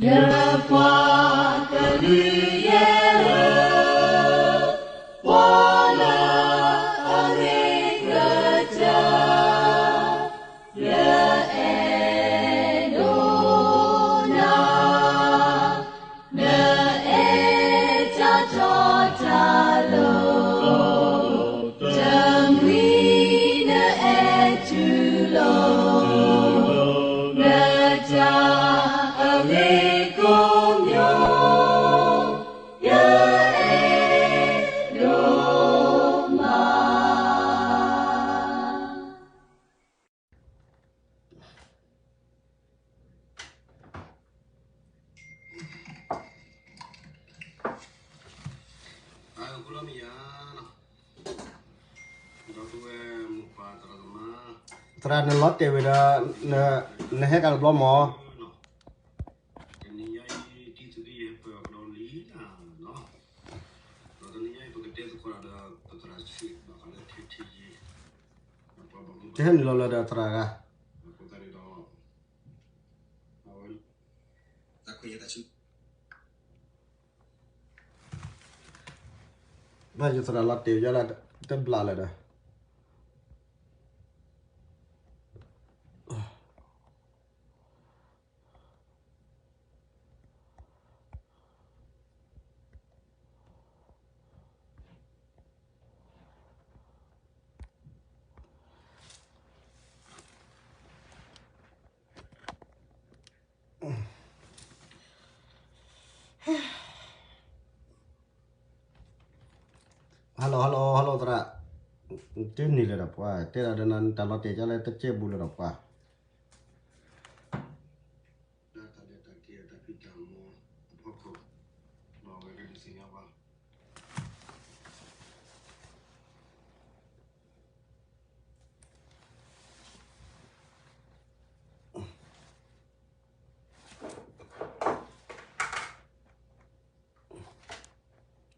ယပှၤကလုာ်ယဲၢ်ဧၢ, ကွၢ်လၢအဂ့ၤကတၢၢ် ယအဲၣ်ဒိးနၤ, နအဲၣ်တၢ်တီတၢ်လိၤ, တမှံၤနအဲၣ်တူၢ်လိာ်, နတၢ်အဂ့ၤကိးမံၤ, ယအဲၣ်ဒိးမး. သရၣ်နလီၤတဲာ်ဝဲဒီး နဟဲကၤတဘျီမး. တဟဲနုာ်လီၤလၢဒီးသရၣ်ဂၤ ဘၣ်ယသရၣ်လီၤတဲာ်ယီၤဒၣ်တဘျီလၢၤဒီး Hello hello hello သရၣ်, တန့ၢ်လၢၤဒီးပှၤ တဲဒၣ်ဒီးနတၢ်လီၤတဲာ်ကလဲတကဲဘူးလၢၤဒီးပှၤ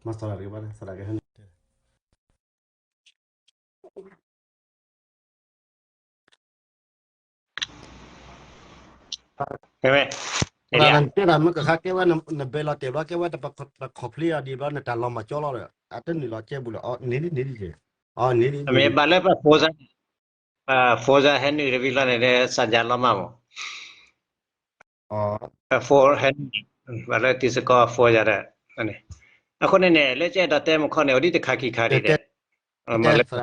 မၤသရၣ်တဂ့ၤဘၣ် သရၣ်ကဟဲနုာ်တဲ တဲဒၣ်မ့ၢ်ကခါကဲဝဲနဘဲလီၤတဲာ်ဘျီ ကဲဝဲတပ complain အီၤဒံးဘျီ နတၢ်လီၤမၤကၠီလီၤဒီး အတနုာ်လီၤကဲဘူးလၢၤ အီၤန့ၣ်န့ၣ်န့ၣ် အီၤန့ၣ်န့ၣ် မ့ၢ်ဘၣ်လၢပ phone ဖီစါဟဲနုာ်တဝံၤလီၤန့ၣ် စၢ်ယါလီၤမၢ်မး, ဖီဟဲနုာ် ဘၣ်လၢတံၤသကိးဖီယၤဒီး, အဃိန့ၣ်န့ၣ် လၢကအဲၣ်ဒိးတဲမုၢ်ခီန့ၣ် အိၣ်ဒံးတခါခံခါဒံးဒီး, လၢ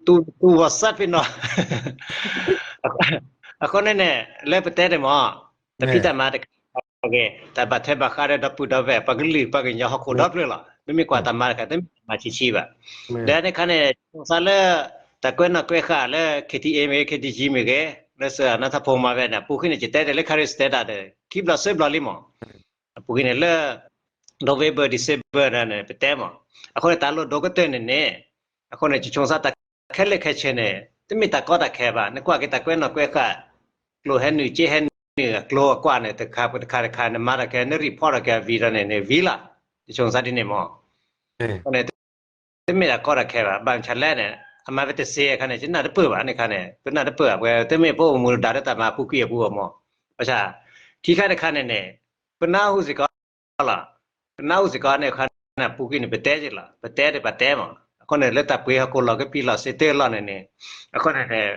တူၢ်ဝီစၢ်ဖဲနီၤ, အဃိန့ၣ်န့ၣ် လၢပတဲန့ၣ်မး တဖံးတၢ်မၤတခါ, တၢ်ဘၣ်ထွဲဘၣ်ဃးဒီးဒီပုၢ်ဒီဝဲၢ် ပှၤကလုာ်ပှၤကညီဟီၣ်ခိၣ်ဒီဖျၢၣ်လီၤ. မ့မ့ၢ်ကွၢ်တၢ်မၤတခါ တမ့ၢ်တၢ်မၤဆံးဆံးဘၣ်. ဒီးန့ၣ်ခါန့ၣ် ဆိကမိၣ်လၢ တၢ်ကွဲးနီၣ်ကွဲးဃာ်လၢ KTA မ့ၢ်ဂ့ၤ KTG မ့ၢ်ဂ့ၤ လၢစၢၤနါထီၣ်ဖိမၤဝဲန့ၣ် အပူၤကွံာ်န့ၣ် ယတဲတ့ၢ်လၢ ခါရံၣ်စတဲတၢ်ဒီး ခံဘျီသၢဘျီလံမး, အပူၤကွံာ်န့ၣ်လၢ November December န့ၣ် ပတဲမး, အဃိန့ၣ် တၢ်လိၣ်ဒိၣ်ကတၢၢ်န့ၣ်န့ၣ်, အဃိန့ၣ် ယဆိကမိၣ်တၢ်ခဲလၢာ်ခဲဆ့န့ၣ် တမ့ၢ်တၢ်ကီတၢ်ခဲဘၣ်. နကွၢ်က့ၤတၢ်ကွဲးနီၣ်ကွဲးဃာ် ကျိၣ်ဟဲနုာ်စ့ဟဲနုာ်အကျိၤအကွာ်န့ၣ် တခါတခါတခါ နမၤတၢ်ခဲ န report တၢ်ခဲ အဝံၤဒီးန့ၣ်န့ၣ် ဝံၤလီၤ. ယဆိကမိၣ်ဒ်န့ၣ်မး, အဃိန့ၣ် တမ့ၢ်တၢ်ကီတၢ်ခဲဘၣ်. ဘၣ်မနုၤလဲၣ်န့ၣ် အမၤဝဲတသ့အခါန့ၣ် ယနၢ်တပၢၢ်ဘၣ်န့ၣ်ခါန့ၣ် ပနၢ်တပၢၢ်ဘၣ် ပတမ့ၢ်ပအိၣ်မူဒါလၢတၢ်မၤပူၤကွံာ်အပူၤအမး, ဘၣ်ဆၣ် ခံခါတခါန့ၣ်န့ၣ် ပနၢ်ဟူစ့ၢ်ကီး လီၤ. ပနၢ်ဟူစ့ၢ်ကီးန့ၣ်ခါန့ၣ် ပူၤကွံာ်န့ၣ် ပတဲက့ၤလီၤ. ပတဲဒီးပတဲမး. အဃိန့ၣ် လၢတၢ်ပှ့ၤဟီၣ်ခိၣ်လီၢ်ကပံာ်လီၢ်စ့တၢၢ်လီၢ်န့ၣ်န့ၣ်, အဃိန့ၣ်န့ၣ်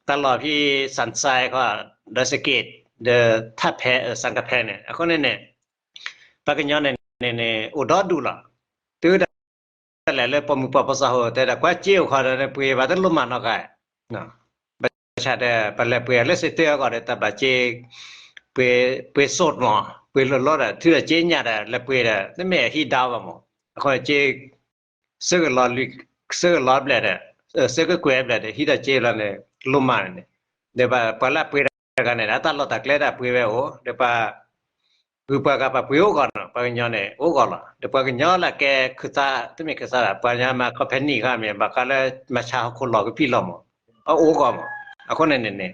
တၢ်လီၢ်ဖဲ စၣ်စဲးခီ ဒီးစက့း ဒီးထးဖဲ စၣ်ကဖဲန့ၣ် အဃိန့ၣ်န့ၣ် ပှၤကညီန့ၣ်န့ၣ်န့ၣ် အိၣ်ဒီဒူၣ်လီၤ. တုၤဒၣ်လဲာ်လၢပိာ်မုၣ်ပှၢ်ဖိသၣ်ဟိၣ် တဲဒၣ်ကွၢ်စ့အိၣ်ခီဒီး ပှ့ၤဘၣ်တလိၣ်မးနီတဂၤ ဘၣ်ဆၣ်ဒီး ပလဲၤပှ့ၤလၢစ့တၢၢ်အဂီၢ်ဒီး တၢ်ဘၣ်စ့ ပှ့ၤ ပှ့ၤစိးမး ပှ့ၤလိၤလိၤဒီး ထုးဒီးစ့ညၣ်ဒီး လဲၤပှ့ၤဒီး တမ့ၢ်ဟံးဒါဘၣ်မး. အဃိစ့ ဆၢကလီၤလွံၢ် ဆၢကလီၤဘျဲၣ်ဒီး ဆၢကကွဲးဘျဲၣ်ဒီး ဟံးဒီးစ့လီၤန့ၣ် လိၣ်မးန့ၣ်န့ၣ်, ဒီးပှၤလၢအပှ့ၤတဂၤန့ၣ် အတၢ်လီၢ်တၢ်ကျဲတၢ်ပှ့ၤဝဲအိၣ် ဒီးပှၤ ဂုၤပှၤဂၤပှၤပှ့ၤအိၣ်ဂီၢ်နီၤ ပှၤကညီန့ၣ် အိၣ်ဂီၢ်လီၤ. ဒီးပှၤကညီလၢကဲခၢၣ်သး တမ့ၢ်ခၢၣ်သးဘၣ် ပှၤကညီမၤ company ခါမ့ၢ် ဘၣ်ဃးလၢမၤဆါဟီၣ်ခိၣ်လီၢ်ကပံာ်လီၢ်မး အအိၣ်ဂီၢ်မး. အဃိန့ၣ်န့ၣ်န့ၣ်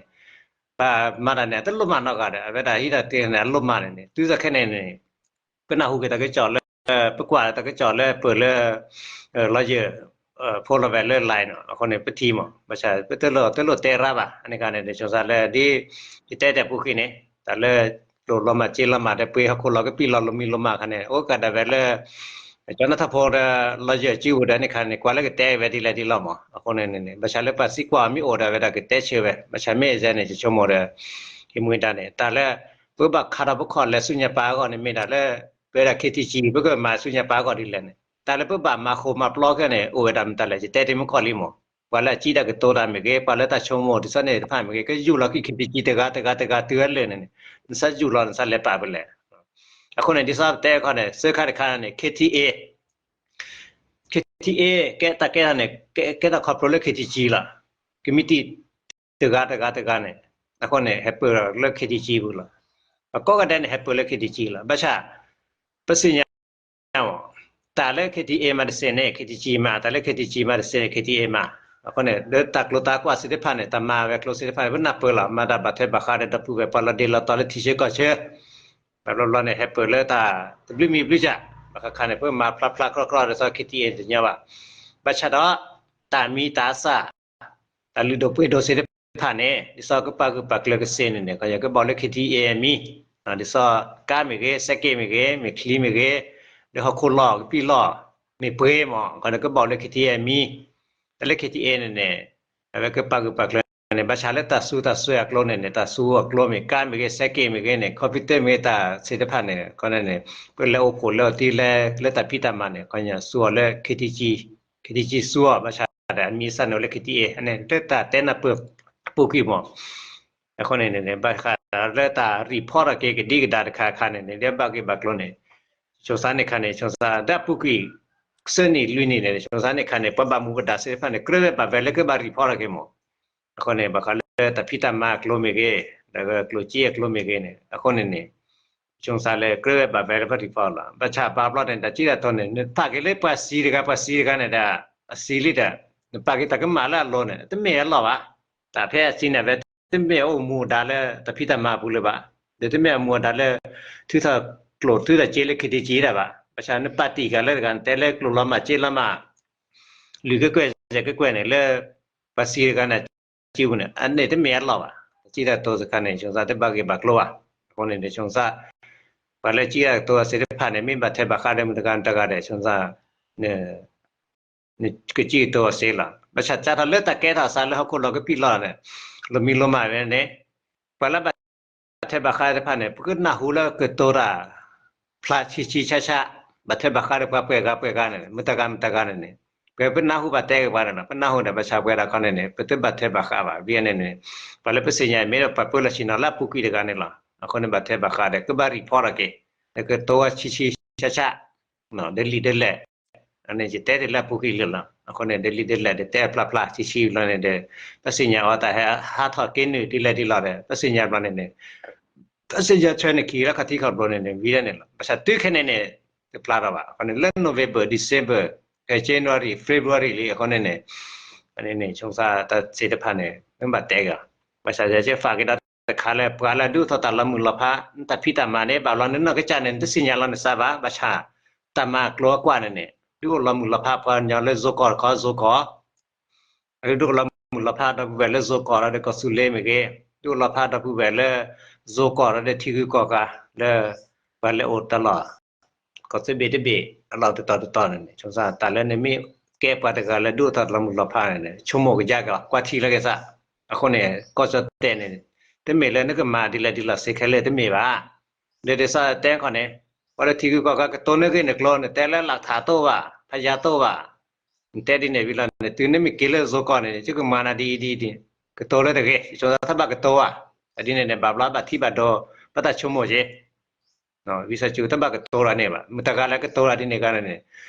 ပမၤတၢ်န့ၣ် တလိၣ်မးနီတဂၤဒီး အဝဲဒၣ်ဟံးတၢ်တ့ၢ်န့ၣ် အလိၣ်မးန့ၣ်န့ၣ် တုၤသးခဲန့ၣ်န့ၣ် ပနၢ်ဟူက့ၤတၢ်ကစီၣ်လၢ ပကွၢ်တၢ်ကစီၣ်လၢပၢၢ်လၢ လီၤယၢၢ် ဖိလီၤဝဲလၢ line နီၤ အဃိန့ၣ် ပထံၣ်မး ဘၣ်ဆၣ် ပတလိၣ်တလိၣ်တဲရၣ်ဘၣ် အန့ၣ်ခါန့ၣ် ဆိကမိၣ်လၢဒ် ယတဲတ့ၢ်ပူၤကွံာ်န့ၣ် တၢ်လၢ ကျိၣ်လီၤမၢ်စ့လီၤမၢ်ဒီး ပှ့ၤဟီၣ်ခိၣ်လီၤကပံာ်လီၤ လီၤမံၤလီၤမၢ်ခါန့ၣ် အိၣ်ကးဒၣ်ဝဲလၢ ကၠီနၢ်ထီၣ်ဖိဒီး လီၤယၢၢ်စုပူၤဒီးန့ၣ်ခါန့ၣ် ကွၢ်လၢကတဲဝဲဒ်လဲၣ်ဒ်လဲၣ်မး အဃိန့ၣ်န့ၣ် ဘၣ်ဆၣ်လၢပှၤသံကွၢ်မ့ၢ်အိၣ်ဒီးဝဲဒၣ်ကတဲဆၢဝဲ ဘၣ်ဆၣ်မ့ၢ်အစဲန့ၣ် ယဆိကမိၣ်ဒီး ဟံးမူဒါန့ၣ် တၢ်လၢ ပဘၣ်ခးထီၣ်ပခီၣ်လဲၤဆူညါပၢ်အဂီၢ်န့ၣ် မ့ၢ်ဒၣ်လၢ ပဝဲဒၣ် ခ့ထံကံ ပကမၤဆူညါပၢ်အဂီၢ်ဒ်လဲၣ်န့ၣ် တၢ်လၢပဘၣ်မၤဃိာ်မၤပျီခဲန့ၣ် အိၣ်ဝဲဒၣ်မတၤလဲၣ် ယတဲတ့ၢ်မုၢ်ကီၢ်လံမး ပှၤလၢအစံးတၢ်ကတိၤတၢ်မ့ၢ်ဂ့ၤ ပှၤလၢတၢ်ဆိကမိၣ်ဒ်သိးန့ၣ်တဖၣ်မ့ၢ်ဂ့ၤ ကယူၢ်လီၤက့ၤ ခ့ထံကံ တဂၤတဂၤတဂၤတုၤဝဲလၢာ်န့ၣ်န့ၣ် နစးယူၢ်လီၤနစးလဲၤပာ်ဖဲလဲၣ် အဃိန့ၣ် ဒ်သိးပတဲအခီန့ၣ် သၢခါတခါန့ၣ် ခ့ထံအ့ ခ့ထံအ့ ကဲတၢ်ကဲထီၣ်န့ၣ် ကဲတၢ်ခီဖျိလၢ ခ့ထံကံ လီၤ. ကမံးတံာ်တဂၤတဂၤတဂၤန့ၣ် အဃိန့ၣ် ဟဲပၢၢ်လီၤလၢ ခ့ထံကံ ပူၤလီၤ. အကိးဂၤဒဲးန့ၣ် ဟဲပၢၢ်လၢ ခ့ထံကံ လီၤ. ဘၣ်ဆၣ် ပသ့ၣ်ညါ တၢ်လၢ ခ့ထံအ့ မၤတသ့န့ၣ် ခ့ထံကံ မၤ, တၢ်လၢ ခ့ထံကံ မၤတသ့န့ၣ် ခ့ထံအ့ မၤ. အဃိန့ၣ် လၢတၢ်ကျိၤတၢ်ကွၢ်သ့ၣ်တဖၣ်န့ၣ် တၢ်မၤဝဲကျိၤသ့ၣ်တဖၣ်န့ၣ် ပနၢ်ပၢၢ်လီၤ. မၤတၢ်ဘၣ်ထွဲဘၣ်ဃးဒီး ဒီပုၢ်ဝဲၢ်ပှၤလီၤဒ့လီၤတီၤလၢထံဆၢကီၢ်ဆၢ ဘၣ်ဘျီဘျီန့ၣ် ဟဲပၢၢ်လၢတၢ်တဘျုးမံၤဘျုးကၢ်, ဘၣ်ဃးခါန့ၣ် ပမၤဖျါဖျါကြၢကြၢဒ်သိး ခ့ထံအ့ တညီဘၣ်. ဘၣ်ဆၣ်ဒီး တၢ်မံၤတၢ်သၣ်, တၢ်လုၢ်ဒိၣ်ပှ့ၤဒိၣ်သ့ၣ်တဖၣ်န့ၣ် ဒ်သိးကပာ်ဂၢၢ်ပာ်ကျၢၤကသ့န့ၣ်န့ၣ် ခီကဘၣ်အိၣ်လၢ ခ့ထံအ့ အမံၤ, ဒ်သိးကါမ့ၢ်ဂ့ၤ, စဲးက့ၣ်မ့ၢ်ဂ့ၤ, မ့ၢ်ချံမ့ၢ်ဂ့ၤ, ဒီးဟီၣ်ခိၣ်လီၢ်ကပံာ်လီၢ်, မ့ၢ်ပှ့ၤမး, ခီန့ၣ်ကဘၣ်အိၣ်လၢ ခ့ထံအ့ အမံၤ, တၢ်လၢ ခ့ထံအ့ န့ၣ်န့ၣ် အဝဲကပာ်ဂၢၢ်ပာ်ကျၢၤန့ၣ် ဘၣ်ဆၣ်လၢတၢ်သူတၢ်စွဲအကျိၤန့ၣ်န့ၣ် တၢ်သူအကျိၤမ့ၢ်ဂ့ၤ, ကါမ့ၢ်ဂ့ၤ, စဲးက့ၣ်မ့ၢ်ဂ့ၤန့ၣ် computer မ့ၢ်ဂ့ၤ တၢ်သ့ၣ်တဖၣ်န့ၣ် ခီန့ၣ်န့ၣ် ပလဲၤအိၣ်ဖှိၣ်လၢအီၤတ့ၢ်လၢ လၢတၢ်ဖံးတၢ်မၤန့ၣ် ခီညါသူအီၤလၢ ခ့ထံကံ, ခ့ထံကံသူအီၤ ဘၣ်ဆၣ်ဒီးအမံၤအသၣ်န့ၣ်အိၣ်လၢ ခ့ထံအ့ န့ၣ် လၢတၢ်တဲနၢ်ပၢၢ်အပူၤကွံာ်မး, အဃိန့ၣ်န့ၣ် ဘၣ်ဃးလၢတၢ် report ထီၣ်က့ၤကဒံကဒါတခါခါန့ၣ်န့ၣ် လၢဘၣ်ဂ့ၢ်ဘၣ်ကျိၤန့ၣ် ဆိစါန့ၣ်ခါန့ၣ် ဆိစါဒၣ်ပူၤကွံာ် သၢနံၣ်လွံၢ်နံၣ်န့ၣ် ဆိစါန့ၣ်ခါန့ၣ် ပှၤဘၣ်မူဘၣ်ဒါသ့ၣ်တဖၣ်န့ၣ် ကြၢးဝဲဘၣ်ဝဲလၢကဘၣ် report ထီၣ်က့ၤမး, အဃိန့ၣ် ဘၣ်ဃးလၢတၢ်ဖံးတၢ်မၤအကျိၤမ့ၢ်ဂ့ၤ, ဒီးကျိၣ်စ့အကျိၤမ့ၢ်ဂ့ၤန့ၣ် အဃိန့ၣ်န့ၣ် ဆိစါလၢကြၢးဝဲဘၣ်ဝဲလၢပှၤ report လီၤ. ဘၣ်ဆၣ်ဘၣ်ဘျီန့ၣ် တၢ်စံးတၢ်ကတိၤန့ၣ် နပာ်က့ၤလၢပှၤသံတဂၤ ပှၤသံတဂၤန့ၣ်ဒီး အသံလံဒီး နပာ်က့ၤတၢ်ကမၣ်လၢအလိၤန့ၣ် တမ့ၢ်အလီၢ်ဘၣ်. တၢ်ဖဲအသံန့ၣ်ဝဲ တမ့ၢ်အအိၣ်မူဒါလၢတၢ်ဖံးတၢ်မၤအပူၤလၢၤဘၣ်, ဒီးတမ့ၢ်အမူဒါလၢ ထုးထီၣ်ကျိၣ်ထုးထီၣ်စ့လၢ ခ့ထံကံ ဒၣ်ဘၣ်. ဘၣ်ဆၣ်နပာ်တ့ၢ်က့ၤလၢတဂၤ နတဲလၢကျိၣ်လီၤမၢ်စ့လီၤမၢ် လုၢ်ကကွဲၢ်ယဲၢ်ကကွဲၢ်န့ၣ် လၢပှၤသံတဂၤန့ၣ် စံးပူၤန့ၣ် အန့ၣ်တမ့ၢ်အလီၢ်ဘၣ်. တၢ်စံးတၢ်ကတိၤတခါန့ၣ် ဆိစါတဘၣ်ဂ့ၢ်ဘၣ်ကျိၤဘၣ်. အဃိန့ၣ်န့ၣ် ဆိစါ ပှၤလၢစံးတၢ်ကတိၤသ့ၣ်တဖၣ်န့ၣ် မ့ၢ်ဘၣ်ထွဲဘၣ်ဃးဒီးမတၤတဂၤမတၤတဂၤဒီး ဆိစါ နကစံးကတိၤအီၤစ့လီၤ. ဘၣ်ဆၣ်စးထီၣ်လၢတၢ်ကဲထီၣ်သးလၢ ဟီၣ်ခိၣ်လီၤကပံာ်လီၢ်န့ၣ် လီၤမံလီၤမၢ်ဝဲန့ၣ် ပှၤလၢဘၣ်ထွဲဘၣ်ဃးတဖၣ်န့ၣ် ပကနၢ်ဟူလၢကတိၤတၢ် ဖျါဆံးဆံးဆးဆး, ဘၣ်ထွဲဘၣ်ဃးဒီးပှၤပှဲၤဂၤပှဲၤဂၤန့ၣ် မတၤဂၤမတၤဂၤန့ၣ်န့ၣ် ပှၤပနၢ်ဟူဘၣ်တဲက့ၤပှၤန့ၣ်လီၤ. ပနၢ်ဟူန့ၣ် ဘၣ်ဆၣ်ပှဲၤဒၣ်ခီန့ၣ်န့ၣ် ပတဘၣ်ထွဲဘၣ်ဃးဘၣ်. ဝံၤန့ၣ်န့ၣ် ပှၤလၢပသ့ၣ်ညါအံၤမ့ၢ်ဒီးပှၤပၢလီၢ်ဆ့ၣ်နီၤလၢအပူၤကွံာ်တဂၤန့ၣ်လီၤ. အဃိန့ၣ် ဘၣ်ထွဲဘၣ်ဃးဒီး ကဘၣ် report ထီၣ်က့ၤ ဒီးကတိၤဝဲဆံးဆံးဆးဆး ဒ်လံာ်ဒ်လဲၣ် အန့ၣ်ယတဲတ့ၢ်လၢအပူၤကွံာ်လံလီၤ. အဃိန့ၣ် ဒ်လံာ်ဒ်လဲၣ်ဒီးတဲအဖျါဖျါဆံးဆံးဘျီန့ၣ်ဒီး ပသ့ၣ်ညါအီၤတၢ်ဟဲဟးထီၣ်က့ၤနုာ်ဒ်လဲၣ်ဒ်လဲၣ်ဒီး ပသ့ၣ်ညါဘျီန့ၣ်န့ၣ် ပသ့ၣ်ညါထွဲန့ၣ်ခံလၢခီၣ်ထံးခီၣ်ဘိန့ၣ်န့ၣ် ဝံၤဒၣ်န့ၣ်လီၤ. ဘၣ်ဆၣ်တုၤခဲန့ၣ်န့ၣ် တဖျါထီၣ်ဘၣ်. အဃိန့ၣ် လၢ November, December, January, February လံ အဃိန့ၣ်န့ၣ် အန့ၣ်န့ၣ် ဆိစါတၢ်သ့ၣ်တဖၣ်န့ၣ် မ့ၢ်ဘၣ်တဲဂ့ၤ ဘၣ်ဆၣ်ယဲက့ၤ flag က့ၤဒီးတခါလၢ ပှၤလၢအဒုးအိၣ်ထီၣ်တၢ်လီၤမုၢ်လီၤဖး နတၢ်ဖံးတၢ်မၤန့ၣ် ဘၣ်ဘျီနနီၢ်ကစၢ်န့ၣ် နတသ့ၣ်ညါလီၤနသးဘၣ်. ဘၣ်ဆၣ် တၢ်မၤအကျိၤအကွၢ်န့ၣ်န့ၣ် ဒုးအိၣ်လီၤမုၢ်လီၤဖးပှၤကညီလၢ ဇိုင်ကော် တခီ ဇိုင်ကော် ဒုးအိၣ်လီၤမုၢ်လီၤဖးဒီပုၢ်ဝဲၢ်လၢ ဇိုင်ကော် ဒီးကီၢ်သူလ့ၤမ့ၢ်ဂ့ၤ, ဒုးအိၣ်လီၤဖးဒီပုၢ်ဝဲၢ်လၢ ဇိုင်ကော် ဒီးထံဂုၤကီၢ်ဂၤလၢ ပှၤလဲၤအိၣ်တၢ်လီၢ် ကီၢ်သဘ့ၣ်တဘ့ၣ် အလီၢ်တတီၤတတီၤန့ၣ်န့ၣ် ဆိစါ တၢ်လၢနမ့ၢ်ကဲပှၤတဂၤလၢဒုးအိၣ်ထီၣ်တၢ်လီၤမုၢ်လီၤဖးန့ၣ်န့ၣ် ဆိကမိၣ်ကယါက့ၤလီၤ. ကွၢ်ထံလီၤက့ၤသး. အဃိန့ၣ် ကီၢ်ကၠီၣ်တဲၣ်န့ၣ် တမ့ၢ်လၢနကမၤဒ်လဲၣ်ဒ်လဲၣ်စ့ခဲလၢာ်တမ့ၢ်ဘၣ်. ဒီးဒ်သိးတဲခီန့ၣ် ပှၤလၢထံဂုၤကီၢ်ဂၤကတိၤန့ၢ်ဂ့ၤနကျိၤ နတဲလၢ လၢၢ်ထၢၣ် တအိၣ်ဘၣ်, ဖယါတအိၣ်ဘၣ် နတဲဒ်န့ၣ်ဝံၤလီၤန့ၣ် တုၤနမ့ၢ်က့ၤလၢ ဇိုင်ကော် န့ၣ် ယကမၤနၤဒ်အံၤဒ်အံၤဒ်, ကတိၤလၢတဂ့ၤ ဆိစါ တဘၣ်ကတိၤဘၣ်. ဒ်န့ၣ်န့ၣ် ဘၣ်ဘျီဘၣ်ထံၣ်ဘၣ်ဒီး ဘၣ်တၢ်ဆိကမိၣ်က့ၤ ဝံသးစူၤ တဘၣ်ကတိၤတၢ်န့ၣ်ဘၣ်. မတၤဂၤလၢကတိၤတၢ်ဒ်န့ၣ်ဂၤန့ၣ်န့ၣ်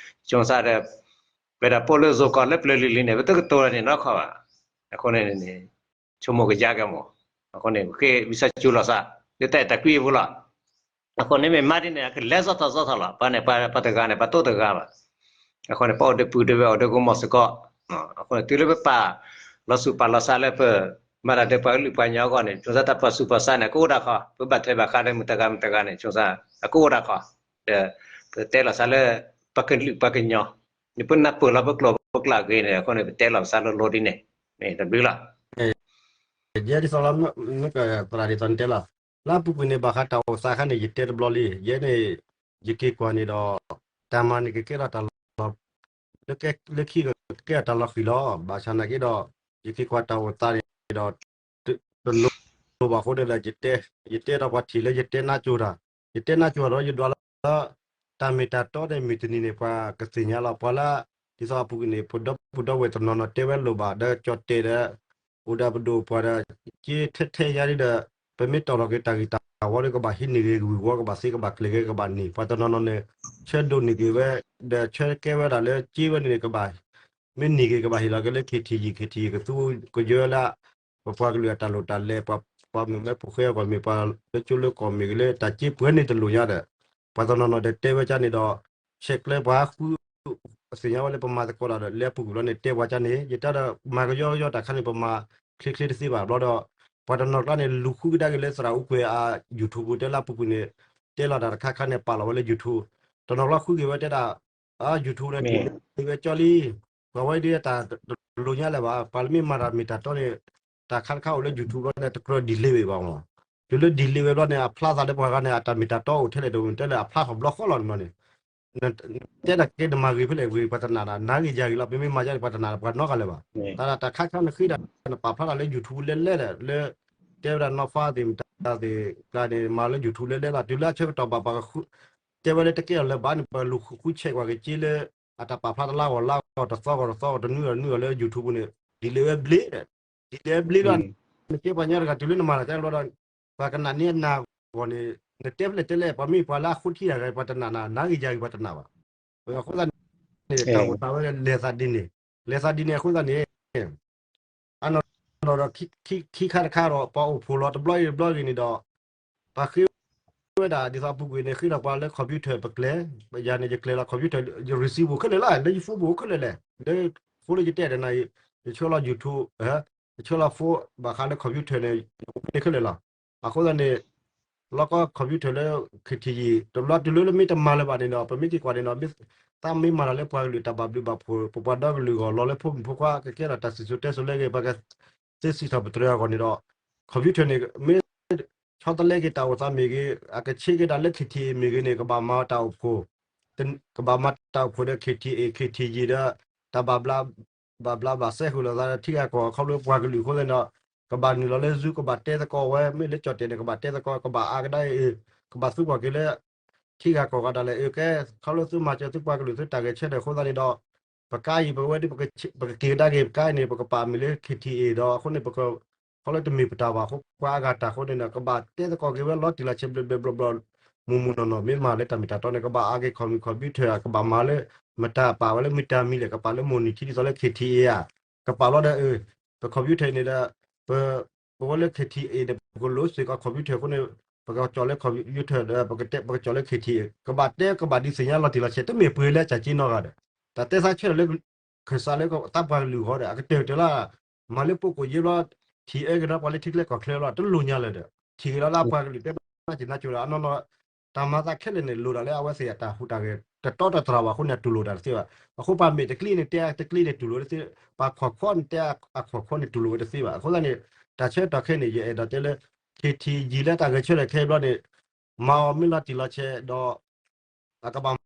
ဆိစါဒီး ပဝဲဒၣ်ပအိၣ်လၢ ဇိုင်ကော် လၢပျၢၤလံၤလံၤန့ၣ် ပတကတိၤတၢ်န့ၣ်နီတခီဘၣ်. အဃိန့ၣ်န့ၣ် ဆိကမိၣ်ကယါက့ၤမး. အဃိန့ၣ် ပဃ့ဝံသးစူၤလီၤသး လၢတၢ်အဲၣ်တၢ်ကွံအပူၤလီၤ. အဃိန့ၣ်မ့ၢ်မၤဒ်န့ၣ် အကလဲၤစီၣ်ထီၣ်စီၣ်ထီၣ်လီၤ. ပှၤန့ၣ် ပှၤတဂၤန့ၣ် ပှၤတအိၣ်တဂၤဘၣ်. အဃိန့ၣ် ပအိၣ်ဒီးပုၢ်ဒီးဝဲၢ်အိၣ်ဒီးဂီၢ်မီၢ်စ့ၢ်ကီး. အဃိန့ၣ် တုၤလၢပပာ်လီၤစုပာ်လီၤသးလၢပ မၤတၢ်ဒီးပှၤကလုာ်ပှၤကညီအဂီၢ်န့ၣ် ဆိစါ တၢ်ပာ်သူၣ်ပာ်သးန့ၣ် ကအိၣ်ဒၣ်ခီ, ပဘၣ်ထွဲဘၣ်ဃးဒီးမတၤဂၤမတၤဂၤန့ၣ် ဆိစါ အကအိၣ်ဒၣ်ခီ, ဒီး ပတဲလီၤသးလၢ ပှၤကလုာ်ပှၤကညီ, နပနၢ်ပၢၢ်လီၤပကျိာ်ပကျဲဂ့ၤန့ၣ် အဃိန့ၣ် ပတဲလီၤသးလိၤလိၤဒ်န့ၣ်, မ့ၢ်တဘျုးလီၤ. ယဲဒ်သိးလီၤ, သရၣ်ဒ်သိးနတဲလီၤ. လၢအပူၤကွံာ်န့ၣ် ဘၣ်ဃးတၢ်အိၣ်သးခါန့ၣ် ယတဲတဘျီလံ, ယဲန့ၣ် ယက့ၤကွၢ်န့ၣ်ဒီး တၢ်မၤန့ၣ်ကကဲထီၣ်တၢ်လီၤ, လၢခံကကဲထီၣ်တၢ်လီၤဃံၤလီၤ. ဘၣ်ဆၣ်နာ်က့ဒီး ယက့ၤကွၢ်တၢ်အိၣ်သးန့ၣ်ဒီး တလိၣ်ဘၣ်အဃိန့ၣ်ဒီး ယတဲ, ယတဲဒီးပှၤထံၣ်လၢယတဲနါစိၤတၢ်, ယတဲနါစိၤဒီး ယဒွးလၢ တၢ်မ့ၢ်တၢ်တီန့ၣ် မုၢ်တနံၤန့ၣ် ပှၤကသ့ၣ်ညါလီၤ. ပှၤလၢ ဒ်သိးအပူၤကွံာ်န့ၣ် ပဒီပုၢ်ဒီဝဲၢ်တနီၤနီၤတဲဝဲလိၣ်ဘၣ် ဒီးကၠီၣ်တဲာ်ဒီး အိၣ်ဒီးပဒိၣ်ပှၤဒီး က့ထဲထဲယါဒ်ဒီး ပမ့ၢ်တီၢ်ထီၣ်က့ၤတၢ်ဂံၢ်တၢ်ဝီဒီး ကဘၣ်ဟံးန့ၢ်ဂ့ၤဝံၤဝီ ကဘၣ်သ့ကဘၣ်ကျဲၤဂ့ၤ ကဘၣ်န့ၢ် ပှၤတနီၤနီၤန့ၣ် ဆၢဒိးန့ၢ်က့ၤဝဲ ဒီးဆၢကဲဝဲဒၣ်လၢက့ဝဲန့ၣ်န့ၣ် ကဘၣ် မ့ၢ်န့ၢ်ဂ့ၤ ကဘၣ်ဟ့ၣ်လီၤက့ၤလၢ KTG, KTG ကသူကယၢလၢ ပပှၤကလုာ်အတၢ်လိၣ်တၢ်လဲၤ ပှၤမုၢ်မ့ၢ်ဖိဃဲအဂီၢ်မ့ၢ် ပှၤလၢကၠိလၢကီၢ်မ့ၢ်ဂ့ၤလၢ တၢ်က့ပှဲၤန့ၣ်တလိၣ်ညါဒီး ပှၤတနီၤနီၤဒီးတဲဝဲကါန့ၣ်ဒီး ဆဲးကျၢပှၤဃု သ့ၣ်ညါဝဲလၢပမၤသကိးတၢ်ဒီး လၢအပူၤကွံာ်ဘျီန့ၣ် တဲပှၤကါန့ၣ် ယတဲဒီးမၤကယီကယီတၢ်ခါန့ၣ် ပမၤချ့ချ့တသ့ဘၣ်ဘျီဒီး ပှၤတနီၤကျါန့ၣ် လူၤဃုကဒါက့ၤလၢသရၣ်အူကွဲၤအ YouTube တဲလၢအပူၤကွံာ်န့ၣ် တဲလီၤတၢ်တခါခါန့ၣ် ပာ်လီၤဝဲလၢ YouTube တနီၤကျါဃုက့ၤဝဲတဲဒၣ် အ YouTube န့ၣ် တုၤလၢဝဲကၠီလံ ပှၤဝဲဒၣ်တၢ်တလိၣ်ညါလၢၤဘၣ် ပှၤမ့ၢ်မၤတၢ်မ့ၢ်တၢ်တီန့ၣ် တၢ်ခါတခါအိၣ်လၢ YouTube ဘျီန့ၣ် တကြၢး delete ဝဲဘၣ်မး တုၤလၢ delete ဝဲဘျီန့ၣ် အဖျါသးလၢပှၤဂၤန့ၣ် အတၢ်မ့ၢ်တၢ်တီအိၣ်ထဲလဲၣ်တအိၣ်တဲလၢအဖျါထီၣ်ဘျီဃီလီၤန့ၣ် တဲဒၣ်ကဲနမၤဂ့ၤဖဲလဲၣ်ဂ့ၤ ပှၤတနာ်ဒၣ် နၤဂ့ၤယၤဂ့ၤလီၤ ပမ့ၢ်မၤယါန့ၣ် ပှၤတနာ်ဒၣ် ပှၤနီတဂၤလၢၤဘၣ် တၢ်တၢ်ခါခါနဃ့ဒၣ် နပာ်ဖျါတၢ်လၢ YouTube လဲၤလဲၤဒီး လၢ တဲဝဲဒၣ်နီၢ်ဖါသ့ၣ်မတၤသ့ၣ်ကျါန့ၣ် မၤလၢ YouTube လဲၤလဲၤလီၤ တုၤလၢအဆၢကတီၢ်ဘၣ်ပှၤ တဲဝဲလၢတကဲအီၤလၢၤဘၣ်န့ၣ် ပလူၤဃုဆဲးကွၢ်က့ၤက့လၢ အတၢ်ပာ်ဖျါတလါဂီၢ်လါဂီၢ်တသီဂီၢ်တသီဂီၢ်တနွံဂီၢ်နွံဂီၢ်လၢ YouTube ပူၤန့ၣ် delete ဝဲဘျ့ဒီး delete ဝဲဘျ့လီၤ နကဲပှၤကညီတဂၤတုၤလၢနမၤတၢ်ကဲဘျီဒီး ပှၤကနာ်န့ၢ်နၤဂီၢ်န့ၣ် နတဲဖဲလဲၣ်တဲလဲၣ် ပှၤမ့ၢ်ပှၤလၢအဃိထံတဂၤ ပှၤတနာ်နၤ နၤဂ့ၤယၤဂ့ၤပှၤတနာ်ဘၣ် အဃိသတးန့ၣ် တၢ်အိၣ်သးဝဲလဲၤသးဒ်န့ၣ် လဲၤသးဒ်န့ၣ်အဃိသတးန့ၣ် အနီၢ်နီၢ်ဒီး ခံခါတခါဒီး ပှၤအိၣ်ဖှိၣ်လီၤတဘျီအံၤတဘျီဂ့ၤန့ၣ်ဒီး ပှၤဃ့ဝဲဒၣ်ဒ်သိးအပူၤကွံာ်န့ၣ် ဃ့ဒီးပှၤလၢ computer ပကျဲၤ ယၤန့ၣ် ယကျဲၤလီၤ computer ယ receive ပူၤခဲလၢာ်လီၤ လၢယ phone ပူၤခဲလၢာ်လဲၣ် လၢ phone လၢယတဲဒၣ်နၤအံၤ ယဆှၢလီၤ YouTube ယဆှၢလီၤ phone ဘၣ်ဃးလၢ computer န့ၣ် ယအိၣ်ဖှိၣ်န့ၣ်ခဲလၢာ်လီၤ အဃိသတးန့ၣ် လီၤကီ computer လၢ KTG တဘျီတုၤလၢလၢမ့ၢ်တမၤလၢၤဘၣ်န့ၣ်ဒီး ပမ့ၢ်က့ၤကွၢ်န့ၣ်ဒီး သးမ့ၢ်မၤတၢ်လၢပှၤကလုာ်တၢ်ဘၣ်ဘျုးဘၣ်ဖှိၣ် ပပှၤဒီကလုာ်အဂီၢ် လီၤလၢဖိမုၣ်ဖိခွါ ကကဲထီၣ်တၢ်စံၣ်စိၤတဲစိၤလၢအဂ့ၤ ပှၤကသ့စံးထီၣ်ပတြၢၤအဂီၢ်န့ၣ်ဒီး computer န့ၣ် မ့ၢ် ဆီတလဲက့ၤတၢ်အိၣ်သးမ့ၢ်ဂ့ၤ အကဆ့က့ၤတၢ်လၢ KTA မ့ၢ်ဂ့ၤန့ၣ် ကဘၣ်မၤတၢ်အိၣ်ဖှိၣ် ကဘၣ်မၤတၢ်အိၣ်ဖှိၣ်ဒီး KTA KTG ဒီး တၢ်ဘၣ်ဘျါ ဘၣ်ဘျါဘၣ်စဲဃုာ်လိာ်သးဒီးထံဂၤကီၢ်ဂၤခီဖျိပှၤကလုာ်အဃိသတးဒီး ကဘၣ်နုာ်လီၤလၢ Zoom ကဘၣ်တဲသကိးဝဲ မ့ၢ်လၢကၠီၣ်တဲာ်န့ၣ် ကဘၣ်တဲသကိး ကဘၣ်အါကဒါအံၤ ကဘၣ်သံကွၢ်က့ၤလၢ ထံဂၤကီၢ်ဂၤဒၣ်လဲာ် အကဲ ခီဖျိသုမၤစၢၤသုပှၤကလုာ်သုတၢ်ဂဲၤဆၢထၢၣ်အဃိသတးန့ၣ်ဒီး ပကါအံၤပဝဲဒ် ပကက့ၤကဒါက့ၤပကါအံၤန့ၣ် ပကပာ်မ့ၢ်လၢ KTA ဒီးအဃိန့ၣ် ပက ခီဖျိတမ့ၢ်ပတၢ်ဘၣ်အဃိ ပှၤအါဂၤတၢ်အဃိန့ၣ်ဒီး ကဘၣ်တဲသကိးက့ၤဝဲလီၤတံၢ်လီၤဆဲးဘျဲၣ်ဘျဲၣ်ဘျီဘျီ မုၢ်မုၢ်နီၢ်နီၢ် မ့ၢ်မၤလၢတၢ်မ့ၢ်တၢ်တီန့ၣ် ကဘၣ်အါက့ၤ computer ကဘၣ်မၤလၢ မတၤပာ်ဝဲလၢမတၤမံၤလဲၣ် ကပာ်လၢမိၢ်နံၤထံဒ်သိးလၢ KTA ဧါ ကပာ်လီၤဒီး ပ computer န့ၣ်ဒီး ပ ပဝဲလၢ KTA န့ၣ် ပကလိၣ်စ့ၢ်ကီး computer အဃိန့ၣ် ပကကၠီၣ်လၢ computer ဒီး ပကတဲ ပကကၠီၣ်လၢ KTA ကဘၣ်တဲကဘၣ်ဒုးသ့ၣ်ညါလီၤတံၢ်လီၤဆဲး တမ့ၢ်ပှ့ၤလၢအစၢ်က့နီတဂၤဒီး တၢ်တဲသးဆၢထၢၣ်လၢ ခၢၣ်စးလၢတၢ်ပှၤကလုာ်အဂီၢ်ဒီး အကတၢၢ်တၢၢ်လၢ မၤလၢပကိးယဲၢ်ဘျီ ထံၣ်အၢက့ၤဒီးပှၤလၢထံချၢကီၢ်ချၢဘျီ တလိၣ်ညါလၢၤဒီး ထံၣ်က့ၤလီၤလၢအပှၤကလုာ်တဲနါစ့ၢ်နါကၠိၤဒီး အနီၢ်နီၢ် တၢ်မၤသးခဲလၢာ်န့ၣ် လိၣ်ဒၣ်လၢအဝဲသ့ၣ်အတၢ်ဟူးတၢ်ဂဲၤ တတီတတြၢ်ဘၣ်အဃိန့ၣ် အတူၢ်လိာ်တၢ်တသ့ဘၣ်. အဃိပှၤမ့ၢ်တကျ့န့ၣ် တဲတကျ့န့ၣ် တူၢ်လိာ်တသ့, ပှၤခီၣ်ခီန့ၣ်တဲအခီၣ်ခီန့ၣ် တူၢ်လိာ်ဝဲတသ့ဘၣ်. အဃိသတးန့ၣ် တၢ်ဆၢကတီၢ်ခဲအံၤန့ၣ် ယအဲၣ်ဒိးတဲလၢ KTG လၢတၢ်ဂဲၤဆၢထၢၣ်ခဲအံၤဘျီန့ၣ် မၤအီၤမ့ၢ်လီၤတံၢ်လီၤဆဲးဒီး အကဘၣ်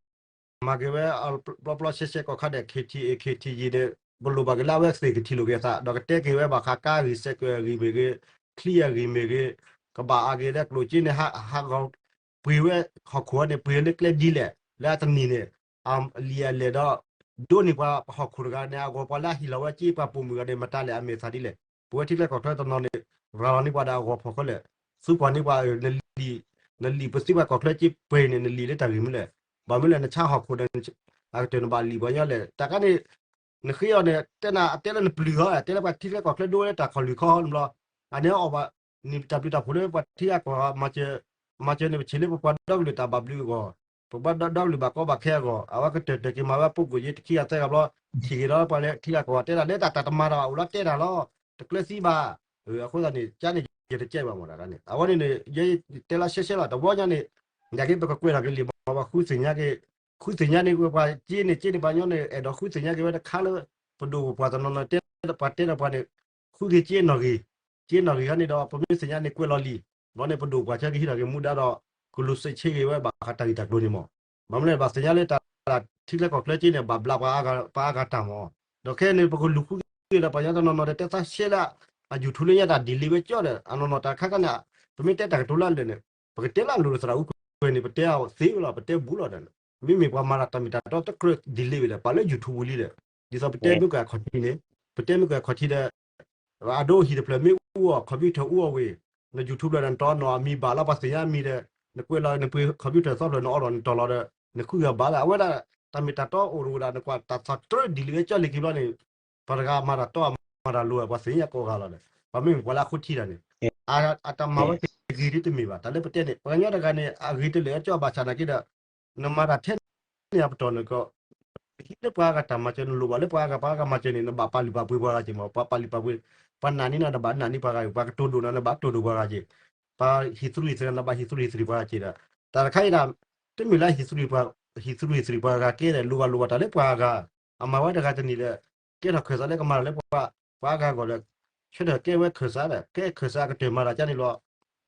မၤက့ၤဝဲ ပျီပျီရှဲရှဲကီၢ်ခါဒဲး KTA KTG န့ၣ် ပလိၣ်ဘၣ်က့ၤလၢအဝဲသ့ၣ်ကထံၣ်လိာ်က့ၤအသး ဒီးကတဲက့ၤဝဲဘၣ်ဃးကါဂ့ၢ် စဲးကၢးအဂ့ၢ်မ့ၢ်ဂ့ၤ, ချံအဂ့ၢ်မ့ၢ်ဂ့ၤ, ကဘၣ်အါက့ၤလၢကျိၣ်စ့န့ၣ် ဟးဂီၤ ပှ့ၤဝဲဟီၣ်ခိၣ်ဝဲန့ၣ် ပှ့ၤလၢကျဲဒ်လဲၣ် လၢအတနံၤန့ၣ် အလံာ်အလဲၢ်ဒီး ဒိးန့ၢ်ပှၤဟီၣ်ခိၣ်တဂၤန့ၣ် အဂီၢ်ပှၤလၢအဟ့ၣ်လီၤဝဲက့ ပှၤပိာ်မုၣ်ဂၤန့ၣ် မတၤလဲၣ်အမ့ၢ်အသးဒ်လဲၣ်. ပဝဲထံချၢကီၢ်ချၢတနီၤန့ၣ် ရၤလီၤန့ၢ်ပှၤဒီးအဂီၢ်ဖီၣ်ဃီလဲၣ်, သံကွၢ်န့ၢ်ပှၤ နလံာ် နလံာ်ပသံပှၤကီၢ်ချၢက့ ပှ့ၤန့ၣ် နလံာ်လၢတၢ်ဂ့ၢ်မနုၤလဲၣ်. ဘၣ်မနုၤလဲၣ် နဆါဟီၣ်ခိၣ်ဒီး အကတၢၢ်နဘၣ်လံာ်ပှၤညီလဲၣ်. တၢ်ခါန့ၣ် နဃ့အီၤန့ၣ် တဲနၤ အတဲလၢနပျုၢ်ဟီ တဲလၢပှၤထံချၢကီၢ်ချၢဒိဝဲလၢတၢ်ခီၣ်လွံၢ်ခီဟီန့ၣ်ဘျီ အန့ၣ်အီၣ်ဘၣ် နံၣ်တၢ်ဘျုးတၢ်ဖှိၣ်လၢပှၤထံဂၤကီၢ်ဂၤ မၤစၢၤန့ၣ် ပဆံးလၢပပှၤဒီကလုာ်တၢ်ဘၣ်ဘျုးအဂီၢ်, ပပှၤဒီကလုာ်ဘၣ်ကီဘၣ်ခဲအဂီၢ်, အဝဲကတၢၢ်တၢၢ်က့ၤမၤဝဲပိာ်ကိာ်ယ့တခံဂၤသၢဂၤဘျီ, ထံၣ်က့ၤဒီးပှၤလၢထံဂၤကီၢ်ဂၤတဲဒၣ် လၢတၢ်တမၤတၢ်ဘၣ်အိၣ်လီၤတဲတၢ်လီၤ, တကျၢၤသံဘၣ်. အဃိသတးန့ၣ် ကန့ၣ် ယတကဲဘၣ်မ့ၢ်တၢ်န့ၣ် အဝဲန့ၣ်န့ၣ် ယတဲလၢရှဲရှဲလီၤ တဝီညါန့ၣ် နာ်က့ပကကွဲးထီၣ်က့ၤလံာ်မ့ၢ်ပှၤဃုသ့ၣ်ညါက့ၤ, ဃုသ့ၣ်ညါန့ၣ် ပှၤက့န့ၣ် က့န့ၣ် ပှၤညီန့ၣ် အဲၣ်ဒိးဃုသ့ၣ်ညါက့ၤဝဲတခါလၢ ပဒိၣ်ပပှၢ်တနီၤနီၤတဲ ပှၤတဲဒီးပှၤန့ၣ် ဃုက့ၤက့နီၣ်ဂံၢ်, က့နီၣ်ဂံၢ်ခါန့ၣ်ဒီး ပမ့ၢ်သ့ၣ်ညါန့ၣ်ကွဲးလီၤလံာ်, ဘျီန့ၣ် ပဒိၣ်ပှၤဆၢကဟံးထီၣ်က့ၤမူဒါဒီး ကလူၤစ့းဆ့ဂ့ၤဝဲဘၣ်ဃးတၢ်ဂ့ၢ်တၢ်ကျိၤန့ၣ်မး, ဘၣ်မနုၤလဲၣ် ဘၣ်သ့ၣ်ညါလၢတၢ်ထံချၢကီၢ်ချၢက့န့ၣ် ဘၣ်ဘျးပှၤအါဂၤတၢ်မး, ဒီးခဲအံၤန့ၣ် ပကလူၤဃုက့ၤဒီး ပှၤကညီတနီၤနီၤဒီး တဲသးရှဲလၢ အ YouTube လၢညါတၢ် delete ဝဲကၠီဒီး အနီၢ်နီၢ်တၢ်ခါခါန့ၣ် ပမ့ၢ်တဲတၢ်ကတိၤလၢအလၢာ်န့ၣ် ပကတဲလၢအလိၤဒီးသရၣ်အူကွဲၤန့ၣ် ပတဲအီၤသ့ဝဲလီၤ ပတဲဘူးလီၤဒီး မ့မ့ၢ်ပှၤမၤတၢ်မ့ၢ်တၢ်တီတကြၢး delete ဝဲဒီး ပာ်လၢ YouTube ဝံၤလံဒီး ဒ်သိးပတဲမ့ၢ်ကွဲးအခီၣ်ထံးန့ၣ် ပတဲမ့ၢ်ကွဲးအခီၣ်ထံးဒီး အဒိဟံၣ်တဖျၢၣ်မ့ၢ်အူအီၣ် computer အူအီၣ်ဝံၤ န YouTube လၢနတီနီၢ်အမံၤဘၣ်လီၤ ပှၤသ့ၣ်ညါအမံၤဒီး နကွဲးလီၤနပှ့ၤ computer သီဖျၢၣ်နအီၣ်ဒီးနတီၢ်လီၤဒီး နခုဂၤဘၣ်လၢ အဝဲဒၣ်တၢ်မ့ၢ်တၢ်တီအိၣ်တအိၣ်ဒၣ် နကွၢ်တၢ်သးတြၢ delete ဝဲကၠီလံက့ၤဘျီန့ၣ် ပှၤတဂၤမၤတၢ်တီအမၤတၢ်လိၤ ပှၤသ့ၣ်ညါကိးဂၤလီၤဒီး ပှၤမ့ၢ်ပှၤလၢအဃိထံတၢ်န့ၣ် အတၢ်မၤဝဲတဂ့ၤဒ်တမ့ၢ်ဘၣ် တၢ်လၢပတဲန့ၣ် ပှၤကညီတဂၤန့ၣ် အဂ့ၤတလၢာ်အကၠီဘၣ်ဆၣ်နာ်က့ဒီး နမၤတၢ်ထဲန့ၣ်အပတီၢ်န့ၣ်ကီး ဟံးလၢပှၤအါဂၤတၢ်မၤစၢၤ နလိၣ်ဘၣ်လၢပှၤအါဂၤ ပှၤအါဂၤမၤစၢၤန့ၣ် နဘၣ်ပာ်လုၢ်ပာ်ပှ့ၤပှၤဂၤက့ၤမး ပှၤပာ်လုၢ်ပာ်ပှ့ၤ ပှၤနာ်န့ၢ်နၤ နဘၣ်နာ်န့ၢ်ပှၤဂၤက့ၤ ပှၤကတိၤဒိၣ်နၤ နဘၣ်တိၤဒိၣ်ပှၤဂၤက့ၤ ပှၤဟံးသရူးဟံးသရံးနၤ နဘၣ်ဟံးသရူးဟံးသရံးပှၤဂၤက့ၤဒီး တၢ်တခါအံၤဒၣ် တမ့ၢ်လၢဟံးသရူးဟံးသရံးပှၤဂၤကဲဒီး လိၣ်ဘၣ်လိၣ်ဘၣ်တၢ်လၢပှၤအါဂၤ အမၤဝဲတဂၤတနံၤဒီး ကဲထီၣ်ခၢၣ်စးလၢကမၤတၢ်လၢပှၤ ပှၤအါဂၤအဂီၢ်ဒီး ဆၢထၢၣ်ကဲဝဲခၢၣ်စးဒီး ကဲခၢၣ်စးအကတၢၢ်မၤတၢ်ကန့ၣ်လီၤ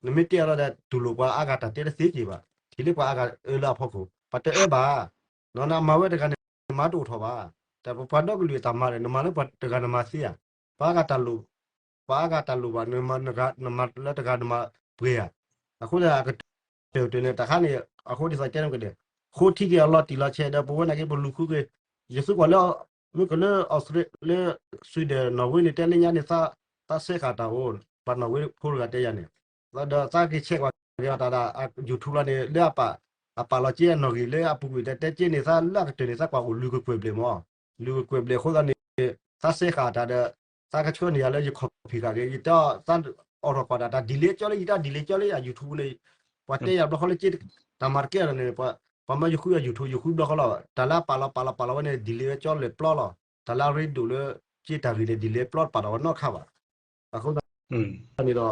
နမ့ၢ်တဲအီၤလီၤဒီး တူၢ်လိာ်ပှၤအါဂၤတၢ်တဲတသ့က့ၤဘၣ် ထံၣ်လၢပှၤအါဂၤအၢလၢအဖီခိၣ် ပှၤတအၢဘၣ် နမၤဝဲတဂၤန့ၣ် မၤတအိၣ်ထီၣ်ဘၣ် တၢ်ပပှၤဒီကလုာ်အတၢ်မၤဒီး နမၤလၢပှၤတဂၤနမၤသ့ဧါ ပှၤအါဂၤတၢ်လိၣ် ပှၤအါဂၤတၢ်လိၣ်ဘၣ် နမၤလၢတဂၤနမၤပှဲၤဧါ အဃိသတး အကတၢၢ်ကတၢၢ်န့ၣ် တၢ်ခါန့ၣ် အဃိဒ်သိးတဲန့ၣ်ကဒီး ဃိထံက့ၤအလီၤတံၢ်လီၤဆဲးဒီး ပဝဲနာ်က့ပလူၤဃုက့ၤ ယသုကွၢ်လၢ မ့ၢ်ကလၢ Australia လၢ Sweden Norway န့ၣ် တဲလၢညါန့ၣ် သးစဲဃာ်တၢ်အိၣ် ပှၤ Norway ဖိတဂၤတဲယၤန့ၣ် ဒီးသးက့ၤဆဲးကွၢ်က့ၤအီၤတၢ်ဒၣ် YouTube လီၤန့ၣ် လၢအပာ် အပာ်လီၤက့အနီၣ်ဂံၢ်လၢအပူၤကွံာ်တဲတဲက့န့ၣ် သးလၢအကတၢၢ်န့ၣ် သးကွၢ်အိၣ်လွံၢ်ကကွဲၢ်ဘျဲၣ်မး လွံၢ်ကကွဲၢ်ဘျဲၣ်အဃိသတးန့ၣ် သးစဲဃာ်တၢ်ဒီး သးကဆှၢန့ၢ်ယၤလၢယ copy ဃာ်က့ၤ ယတဲသးအိၣ်ထီၣ်ကွၢ်ဒၣ်တၢ် delete ကၠီလၢ ယတၢ် delete ကၠီလၢ အ YouTube န့ၣ် ပှၤတဲယၤဘျီဃီလၢက့ တၢ်မၤတကဲလီၤန့ၣ် ပှၤမၢယဃုအ YouTube ယဃုဘျီဃီလီၤ တၢ်လၢအပာ်လီၤပာ်လီၤပာ်လီၤဝဲန့ၣ် delete ဝဲကၠီလၢပျီလီၤ တၢ်လၢအရ့ဒိၣ်လၢက့တၢ်ဂ့ၢ်န့ၣ် delete ပျီတပာ်ဒီးဝဲနီတခါဘၣ် အဃိသတးန့ၣ်ဒီး နာ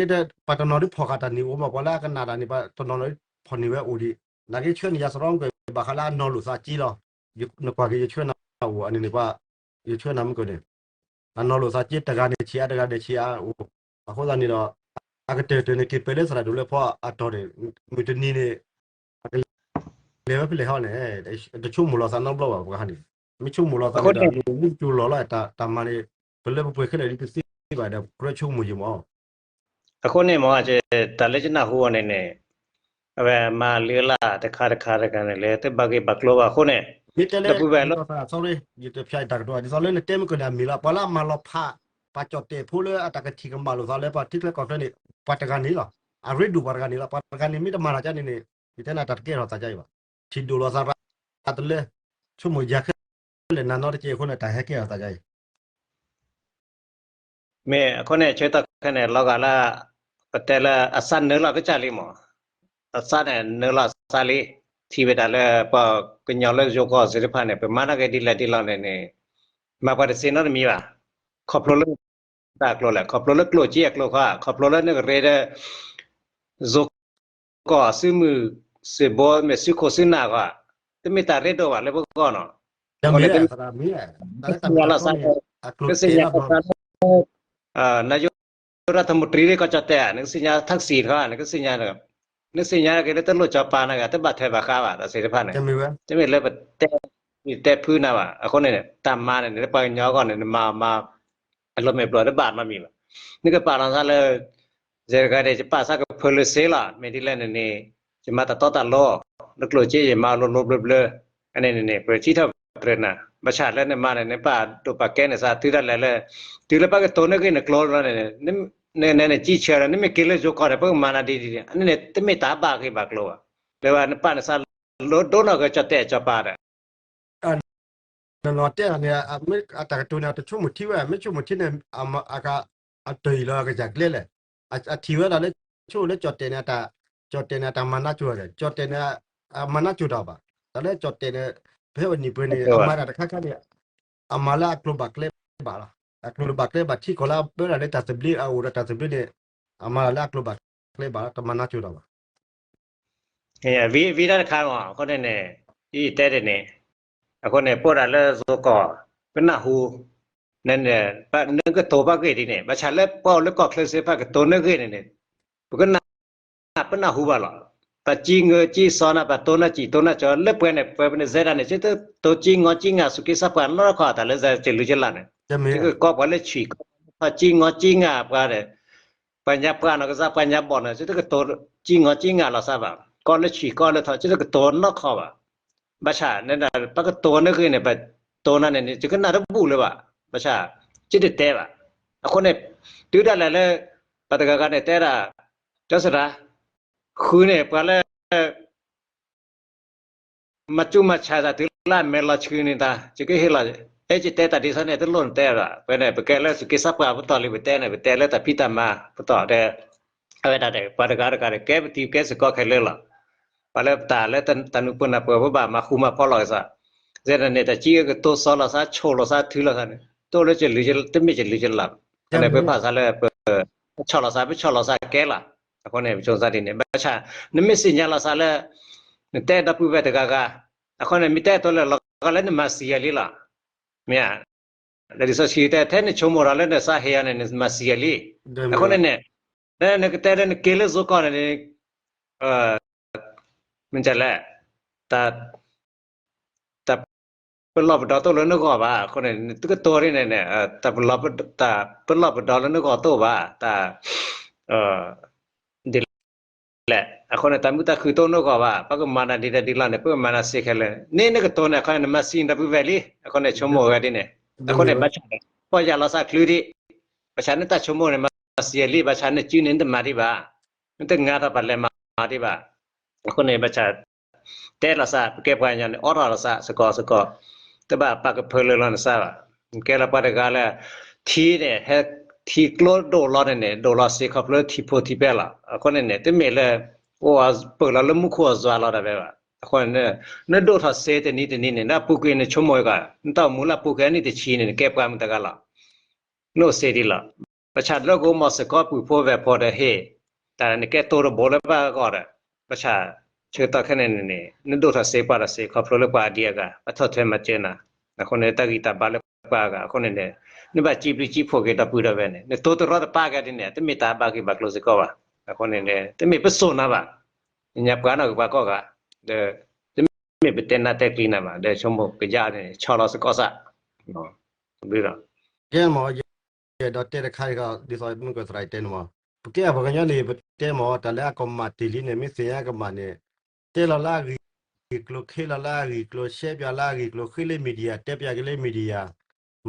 ်က့ ပှၤတနီၤဒ်ဖီၣ်ဃာ်တၢ်န့ၣ်အိၣ်မး ပှၤလၢအကနၣ်တၢ်န့ၣ် ပှၤတနီၤနီၤဖီၣ်န့ၢ်ဝဲအိၣ်ဒံး နာ်က့ဆှၢန့ၢ်ယၤသရီမုၢ်ကၢၢ် ဘၣ်ဃးလၢအနီၢ်လိာ်သးက့လီၤ နကွၢ်က့ၤယဆှၢနၤအိၣ် အန့ၣ်န့ၣ် ယဆှၢနၤမုၢ်ကၢၢ်န့ၣ် အနီၢ်လိာ်သးက့တဂၤန့ၣ်ဆံးအါ တဂၤန့ၣ်ဆံးအါအိၣ် အဃိသတးန့ၣ်ဒီး အကတၢၢ်တၢၢ်န့ၣ် က့ၤပၢၢ်လၢသရၣ်ဒိၣ်လၢဖီအတီၢ်န့ၣ် မုၢ်တနံၤန့ၣ် အကလဲၤဝဲဖဲလဲၣ်ဟီန့ၣ် တဆိကမိၣ်လီၤသးနီတဘျီဘၣ်ပှၤဟီန့ၣ် မ့ၢ်ဆိကမိၣ်လီၤသးန့ၣ်ဒီး မ့ၢ်တကၠိလီၤလီၤ တၢ်မၤန့ၣ် ပလၢပပှဲၤခဲလၢာ်ဒ်ပသ့ဘၣ်ဒီး ကြၢးဆိကမိၣ်ယံၤမး အဃိန့ၣ်မ့ၢ် တၢ်လၢယနၢ်ဟူအီၤန့ၣ်န့ၣ် အဝဲမၤလၢလၢတခါတခါတခါန့ၣ် လၢတဘၣ်ဂ့ၢ်ဘၣ်ကျိၤဘၣ်အဃိန့ၣ် မ့ၢ်တဲလၢ ဒီပုၢ်ဝဲၢ်လၢ sorry ယတဖျါတၢ်ကတိၤ ဒ်သိးလၢနတဲမုၢ်ကၢၢ်န့ၣ် အမ့ၢ်လီၤ ပှၤလၢအမၤလီၤဖး ပှၤကၠီၣ်တဲၣ်ဖိလၢအတၢ်ကထံၣ်ကမၣ်လိာ်သးလၢပှၤထံချၢကီၢ်ချၢန့ၣ် ပှၤတဂၤန့ၣ်လီၤ အရ့ဒိၣ်ပှၤတဂၤန့ၣ်လီၤ ပှၤတဂၤန့ၣ်မ့ၢ်တမၤတၢ်ကန့ၣ်န့ၣ် ယတဲနၤတၢ်တကဲထီၣ်သးကါအံၤဘၣ် ထံၣ်ဒိၣ်လီၤသးရၣ်တလၢ ဆိကမိၣ်ယၤခဲလၢာ် နၤနီတကဲအဃိန့ၣ် တၢ်ဟဲကဲထီၣ်သးကါအံၤ မ့ၢ်အဃိန့ၣ် ဆၢကတီၢ်ခဲအံၤန့ၣ် လီၤဂာ်လၢ ပတဲလၢအသးနၢလီၤကစၢ်လံမး, အသးန့ၣ် နၢလီၤသးလံ, ထံၣ်ဝဲဒၣ်လၢပှၤကညီလၢယိၤကီၢ်သ့ၣ်တဖၣ်န့ၣ် ပမၤနာ်က့ဒ်လဲၣ်ဒ်လဲၣ်န့ၣ်န့ၣ် မၤပှၤတသ့နီတမံၤဘၣ်. ခီဖျိလၢ တၢ်ကျိၤလဲၣ်, ခီဖျိလၢကျိၣ်စ့အကျိၤခီ, ခီဖျိလၢနကရ့ဒီး ယိၤကီၢ်စုမုၢ်စုဘိ မ့ၢ်စုခိၣ်စုနၢ်ခီ, တမ့ၢ်တၢ်ရ့ဒိၣ်ဘၣ်လၢပဂီၢ်နီၤ. နကသ့ၣ်ညါလီၤသးလၢ နကသ့ၣ်ညါလီၤသးလၢ နယိၤရၢၢ်ထမူးတြံၤ ကီၢ်ကၠီၣ်တဲၣ် နကသ့ၣ်ညါထၣ်စံးတခီ, နကသ့ၣ်ညါ နကသ့ၣ်ညါက့ၤလၢတလိၣ်စီၤပၤနဂၤ တဘၣ်ထွဲဘၣ်ဃးဘၣ် တၢ်သ့ၣ်တဖၣ်န့ၣ်, တမ့ၢ်လၢပတဲ တဲဖုနၤဘၣ်. အဃိန့ၣ် တၢ်မၤန့ၣ်န့ၣ် လၢပှၤကညီအဂီၢ်န့ၣ် နမၤမၤ အလီၤမဲာ်ဘျီၣ်တဘၣ်မၤမံၤဘၣ်. နကပာ်လီၤသးလၢ ယဲတဂၤန့ၣ် ယပာ်သးကဖၢလၢစ့လီၤ. မ့ၢ်ဒ်လဲၣ်န့ၣ်န့ၣ် ယမၤတၢ်တီတၢ်လိၤ, လၢကျိၣ်စ့ယမၤလိၤလိၤဘျၢဘျၢ, အန့ၣ်န့ၣ်န့ၣ် ပထံၣ်ထီၣ်ပတြၢၤနၤ, ဘၣ်ဆၣ်လၢနမၤန့ၣ် နပာ်ဒိၣ်ပာ်ကဲန့ၣ်သး တုၤဒၣ်လဲာ်လၢ တုၤလၢပကတိၤန့ၢ်ဂ့ၢ်နကျိၤလီၤန့ၣ် န န န နကံဆၢဒီး နမ့ၢ်က့ၤလၢယိၤကီၢ်န့ၣ် ပကမၤနၤဒ်ဒ်န့ၣ် အန့ၣ်န့ၣ် တမ့ၢ်တၢ်ဘၣ်ဂ့ၢ်ဘၣ်ကျိၤဘၣ်. လၢနပာ်နသးလၢဒိၣ်နီၢ်က့ၤကၠီၣ်တဲၣ်စီၤပၤဒီး နနီၤတဲန့ၣ် မ့ၢ်အတၢ်ကတိၤန့ၣ် တဆိကမိၣ်ထံဝဲ, မ့ၢ်ဆိကမိၣ်ထံန့ၣ် အတၢ်အံၤလီၤကစၢ်ကျဲလဲၣ်. အထံၣ်ဝဲဒၣ်လၢ ဆိကမိၣ်လၢကၠီၣ်တဲၣ်န့ၣ် ကၠီၣ်တဲၣ်န့ၣ် အတၢ်မၤနးကၠိၤဒီး ကၠီၣ်တဲၣ်န့ၣ် အမၤနးကၠိၤတၢ်ဘၣ်. တၢ်လၢကၠီၣ်တဲၣ်န့ၣ် ဖဲအနံၣ်ပှဲၤန့ၣ် အမၤတၢ်တခါခါန့ၣ် အမၤလၢအကျိၤဘၣ်ကျဲဘၣ်လီၤ. အကျိၤဘၣ်ကျဲဘၣ် ထံကီၢ်လၢအပၢဒၣ်လၢတၢ်သဘျ့ အအိၣ်ဒီးတၢ်သဘျ့န့ၣ် အမၤတၢ်လၢအကျိၤဘၣ်ကျဲဘၣ်လီၤ တမၤနးကၠိၤတၢ်ဘၣ်. ဝံၤတၢ်တခါမး အဃိန့ၣ်န့ၣ် ယတဲဒ်န့ၣ် အဃိန့ၣ် ပအိၣ်ဒၣ်လၢယိၤကီၢ် ပနၢ်ဟူ နကတိၤဘၣ်ဂ့ၢ်ဒ်န့ၣ် ဘၣ်ဆၣ်လၢပှၤအိၣ်လၢကီၢ်ချၢသ့ၣ်တဖၣ်ကတိၤနဂ့ၢ်န့ၣ်န့ၣ် ပကနၢ် ပနၢ်ဟူဘၣ်လီၤ. ပှၤကံၣ်ငၢကံၣ်စီနၤ ပှၤတိၤနၤကံၣ်တိၤနၤကၠီ လၢပှဲၤန့ၣ် ပှဲၤပနစဲဒၣ်န့ၣ် ကတိၤကံၣ်ငီကံၣ်ငၣ် စူၢ်က့ၤစၢ်ပှၤနီၢ်ခီ တၢ်လၢကလုာ်ကလၢ်န့ၣ် ကကီၢ်ပှၤလၢဆံးကီၢ် ကံၣ်ငီကံၣ်ငၣ်ပှၤဒီး ပှၤညါပှၢ်နီၢ်ကစၢ် ပှၤညါဘီၣ်န့ၣ် ကကတိၤကံၣ်ငီကံၣ်ငၣ်လီၤသးဘၣ် ကီၢ်လၢဆံးကီၢ်လၢထီ ကကတိၤနီၢ်ခီဘၣ် ဘၣ်ဆၣ် ပှၤကတိၤနဂ့ၢ်န့ၣ် ပတိၤနၤန့ၣ် ကကနၣ်တဘူၣ်လၢၤဘၣ် ဘၣ်ဆၣ် ကတတဲဘၣ် အဃိန့ၣ် တုၤဒၣ်လဲာ်လၢ ပှၤတဂၤဂၤန့ၣ်တဲဒၣ် ကၠီစရၣ် ဃုန့ၣ် ပှၤလၢ မၤကူမၤဆါသးတုၤလၢအမဲာ်လီၤဆှုန့ၣ်တၢ် ယကဟ့ၣ်လီၤ အဲၣ်ယတဲတၢ်ဒ်သိးန့ၣ် တလိၣ်နတဲဘၣ် ပဝဲန့ၣ် ပကဲလၢစူၢ်က့ၤစၢ်ပှၤပတီၢ်လံ ပတဲန့ၣ် ပတဲလၢတၢ်ဖံးတၢ်မၤပတီၢ်ဒီး အဝဲဒၣ်ဒီး ပှၤတဂၤတဂၤဒီး ကဲပတံၤကဲစ့ၢ်ကီးခဲလၢာ်လီၤ. ပှၤလၢပတၢ်လၢတၢ်နုာ်ပၢၢ်နၢ်ပၢၢ် ပဘၣ်မၤဃူမၤဖိးလီၤက့ၤသး သနာ်က့န့ၣ် တၢ်ကံၣ်အကတိၤစီလီၤသး ဆိၣ်လီၤသး ထုးလီၤသးန့ၣ် တအိၣ်လၢကလုာ် တမ့ၢ်ကလုာ်ကလၢ် အဃိန့ၣ် ပဖးသးလၢ ပဆီၣ်လီၤသး ပဆီၣ်လီၤသးကဲလီၤ. အဃိန့ၣ် ပဆိသးဒ်န့ၣ် ဘၣ်ဆၣ် နမ့ၢ်သ့ၣ်ညါလီၤသးလၢ နတဲဒီပုၢ်ဝဲၢ်တဂၤဂၤ အဃိန့ၣ် မ့ၢ်တဲအသိးလၢ လီၤဂာ်လၢနမၤသံအီၤလံလီၤ. မ့ၢ်ဧါ လံာ်စီဆှံတဲ ထဲနဆိကမိၣ်ဒီးလၢနသးဟ့အီၤန့ၣ် နမၤသံအီၤလံ. အဃိန့ၣ်န့ၣ် နကတဲလၢနက့ၤလၢယိၤကီၢ်န့ၣ် မ့ၢ်လဲၣ် တၢ် တၢ်ပလီၢ်ပဒီတအိၣ်လၢနဂီၢ်ဘၣ်. အဃိန့ၣ် နတကတိၤဒ်န့ၣ်န့ၣ် တၢ်ပလီၢ်ပဒီလၢနဂီၢ်တအိၣ်ဘၣ်. တၢ် ဒ်လဲၣ် အဃိန့ၣ် တၢ်မုာ်တၢ်ခုၣ်တအိၣ်နဂီၢ်ဘၣ်. ပကမၤနၤဒ်လဲၣ်ဒ်လဲၣ်န့ၣ် ပကမၤနၤစ့ၢ်ကီးလၢ န့ၣ်နကတိၤန့ၣ် အဃိန့ၣ် နမၤသံနဒီပုၢ်ဝဲၢ်လံ. အဃိန့ၣ် ဆိကမိၣ်ဝဲဒ်န့ၣ် အဃိန့ၣ် ဘၣ်ဆၣ် ပီၢ်ယၢ်လီၤသးချုးဒံး ဘၣ်ဆၣ်နတၢ်ဆိကမိၣ်န့ၣ် မၤသံအီၤလံ. ဘၣ်ဆၣ်နစုန့ၣ် နတမၤဒံးဘၣ်. နတငါထီၣ်ပှၤလဲၤမၤအီၤဒံးဘၣ်. အဃိန့ၣ် ဘၣ်ဆၣ် တဲလီၤသး ပကဲပှၤကညီန့ၣ် အိးထီၣ်လီၤသး စ့ၢ်ကီးစ့ၢ်ကီး တဘၣ်ပာ်ကဖၢလၢလီၤနသးဘၣ်. နကဲလၢပှၤတဂၤလၢ ထံန့ၣ် ဟဲ ထံကျိဒိၣ်လီၤန့ၣ်န့ၣ် ဒိၣ်လီၤစ့ၢ်ကီးဖျိထံဖိထံပဲလီၤ. အဃိန့ၣ်န့ၣ် တမ့ၢ်လၢ အိၣ်ပၢၢ်လီၤလၢမူခိၣ်အစွၤလီၤတၢ်ဝဲဘၣ်. အဃိန့ၣ် နဒိၣ်ထီၣ်စ့တနံၤတနံၤန့ၣ် နအပူၤကွံာ်နဆိကမိၣ်ကီး နတၢ်အိၣ်မူလၢအပူၤကွံာ်အနံၣ်တဆံန့ၣ် နကဲပှၤမုၢ်တဂၤလီၤ. နအိၣ်စ့ဒံးလီၤ. ဘၣ်ဆၣ်လၢကအိၣ်မီၤစ့ၢ်ကီးပုၢ်ဖိဝဲၢ်ဖိဒီးဟ့ၣ် တၢ်နကဲတိၤတဘိလၢပှၤအဂီၢ်ဒီး ဘၣ်ဆၣ် ဆၢကတီၢ်ခဲအံၤန့ၣ်န့ၣ် နဒိၣ်ထီၣ်စ့ပှၤဒီးစ့ခီဖျိလၢပှၤအဒံးအဂၤ အထီၣ်ထွဲမၤစၢၤနၤ အဃိန့ၣ် တၢ်ဂံၢ်တၢ်ဘါလၢပှၤအဂၤအဃိန့ၣ်န့ၣ် နဘၣ်စံးဘျုးစံးဖှိၣ်က့ၤဒီပုၢ်ဒီဝဲၢ်န့ၣ် နတိၤတရီတပါက့ၤဒ်န့ၣ် တမ့ၢ်တၢ်ဘၣ်ဂ့ၢ်ဘၣ်ကျိၤစ့ၢ်ကီးဘၣ်. အဃိန့ၣ်န့ၣ် တမ့ၢ်ပစိာ်နၤဘၣ်. ညါပှၤနီၢ်ဂ့ၤပှၤကီၢ်ဂၤ ဒီး တမ့ၢ်ပတဲနၤတဲကျံၤနၤဘၣ် ဒီးဆိကမိၣ်ကယါန့ၣ် ဆီၣ်လီၤစ့ၢ်ကီးစး ဘျုးလီၤ. ကဲမ့ၢ် ယအဲၣ်ဒိးတဲတခါအံၤ ဒ်သိးမုၢ်ကသရၣ်တဲန့ၣ်မ့ၢ် ပကဲအပှၤကညီန့ၣ် ပတဲမ့ၢ် တၢ်လၢအကမၣ်တ့ၢ်လံန့ၣ် မ့ၢ်သ့ၣ်ညါကမၣ်န့ၣ် တဲလီၤလၢအဂ့ၢ်ကျိၤ ခ့လီၤလၢအဂ့ၢ်ကျိၤ ရှဲပၠးလၢအဂ့ၢ်ကျိၤ ဃ့လၢ media တဲပၠးက့ၤလၢ media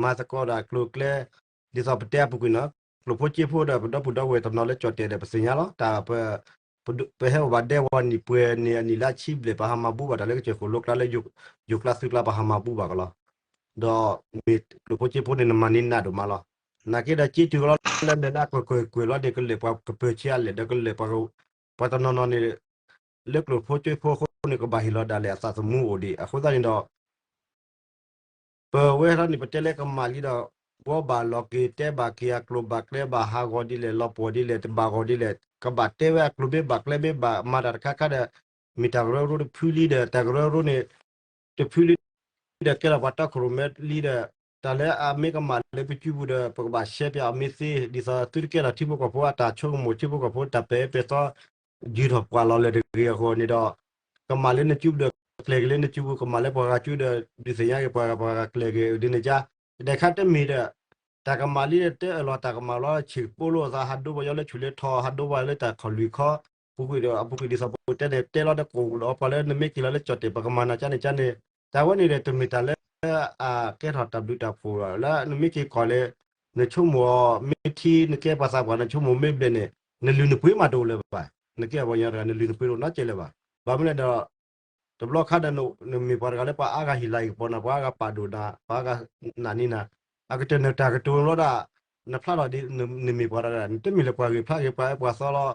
မၤသကိးဒီးကျိၤကျဲ ဒ်သိးပတဲအပူၤကွံာ်နီၤ ကျိာ်ဖိစ့ဖိဒီး ပဒီပုၢ်ဒီဝဲၢ်တနီၤလၢကၠီၣ်တဲာ်ဒီး ပသ့ၣ်ညါလီၤ တၢ် ပဟဲအိၣ်ဘၣ်ဒဲဝီနံၣ်ပှဲၤန့ၣ် အနံၣ်လၢအဆံဘျဲၣ် ပဟးမၤဘူၣ်ဘၣ်တၢ်လၢကစၢၢ်ဃိၣ်လိကျါလၢ ယိၤကျါသုကျါ ပဟးမၤဘူၣ်ဘၣ်ကလီၤ. ဒီးမ့ၢ်ကျိာ်ဖိစ့ဖိန့ၣ် နမၤန့ၢ်နးဒိၣ်မးလီၤ. နာ်က့ဒီး က့တုၤကလီလၢလဲၤလၢအကွဲၢ်ကွဲၢ်ကွဲၢ်လီၤန့ၣ် ကလဲၤပှၤကပၢၤဆံးအလဲၣ် ဒီးကလဲၤပှၤ ပှၤတနီၤနီၤန့ၣ် လၢကျိာ်ဖိစ့ဖိအဃိန့ၣ် ကဘၣ်ဟ့ၣ်လီၤဒၣ်လဲာ်အသးသမူအိၣ်ဒံး အဃိသတးန့ၣ်ဒီး ပဝဲဟီန့ၣ် ပတဲလၢကမၣ်လံဒီး ဘှီဘၣ်လီၤက့ၤ တဲဘၣ်က့ၤ အကျိာ်ဘၣ်ကျဲဘၣ်ဟးဂီၤဒ်လဲၣ် လီၤပှီၢ်ဒ်လဲၣ် တဘၣ်ဂီၤဒ်လဲၣ် ကဘၣ်တဲဝဲအကျိာ်မ့ၢ်ဘၣ်ကျဲမ့ၢ်ဘၣ် မၤတၢ်တခါခါဒီး မ့ၢ်တၢ်ကရၢကရိတဖုလံဒီး တၢ်ကရၢကရိန့ၣ် တဖုလံဒီး ကဲထီၣ်ပှၤတီခိၣ်ရိၣ်မဲလံဒီး တၢ်လၢအမ့ၢ်ကမၣ်လၢပစုပူၤဒီး ပကဘၣ်ရှဲပၠးအီၤမ့ၢ်သ့ ဒ်သိးသုတကဲထီၣ်ထံဖိကီၢ်ဖိအတၢ်ဆိကမိၣ် ထံဖိကီၢ်ဖိတၢ်ပဲာ်ပဲာ်သီ ယုၢ်ထီၣ်ပှၢ်လီၤလၢတဂ့ၤအဃိန့ၣ်ဒီး ကမၣ်လၢနစုပူၤဒီး ကျဲၤက့ၤလၢနစုပူၤ ကမၣ်လၢပှၤဂၤစုဒီး ဒုးသ့ၣ်ညါက့ၤပှၤဂၤ ပှၤဂၤကျဲၤက့ၤဒ်န့ၣ်ကါ တခါတမ့ၢ်ဒီး တၢ်ကမၣ်လံဒီး တဲအၢၣ်လီၤတၢ်ကမၣ်လီၤ ဆံးကပိာ်လိာ်အသး ဟးဒိပှၤယီၤလၢဆူးလၢထီ ဟးဒိပှၤလၢတၢ်ခီၣ်လွံၢ်ခီ ပူၤကွံာ်ဒီး အပူၤကွံာ်ဒ်သိးပတဲန့ၣ် တဲလီၤတကိးဒီးပှၤလၢနမ့ၢ်က့ၤလီၤလၢကၠီၣ်တဲာ် ပကမၤနၤကါန့ၣ်ကါန့ၣ် တၢ်ဝဲန့ၣ်ဒီး တမ့ၢ်တၢ်လၢ အကဲထီၣ်တၢ်ဘျုးတၢ်ဖှိၣ်လီၤ လၢနမ့ၢ်က့ၤကီၢ်လၢ နဆိကမိၣ်အီၤ မ့ၢ်ထံ နကဲပှၤသးပှၢ် နဆိကမိၣ်မ့ၢ်ဘျဲၣ်န့ၣ် နလုၢ်နပှ့ၤမးတအိၣ်လၢၤဘၣ် နကဲပှၤကညီတဂၤ နလုၢ်နပှ့ၤတအိၣ်နီတစဲးလၢၤဘၣ် ဘၣ်မနုၤလဲၣ်ဒီး တဘျီခါဒီး နမ့ၢ်ပှၤတဂၤလၢပှၤအါဂၤဟ့ၣ်လၤဟ့ၣ်ကပီၤနၤ ပှၤအါဂၤပာ်ဒိၣ်နၤ ပှၤအါဂၤနၢ်န့ၢ်နၤ အကတၢၢ်နတၢ်ကတိၤလီၤဒၣ် နဖျါထီၣ်ဒ် နမ့ၢ်ပှၤတဂၤ နတမ့ၢ်လၢပှၤဂ့ၤဖျါဂ့ၤ ပှၤအဲၣ်ပှၤသီလီၤ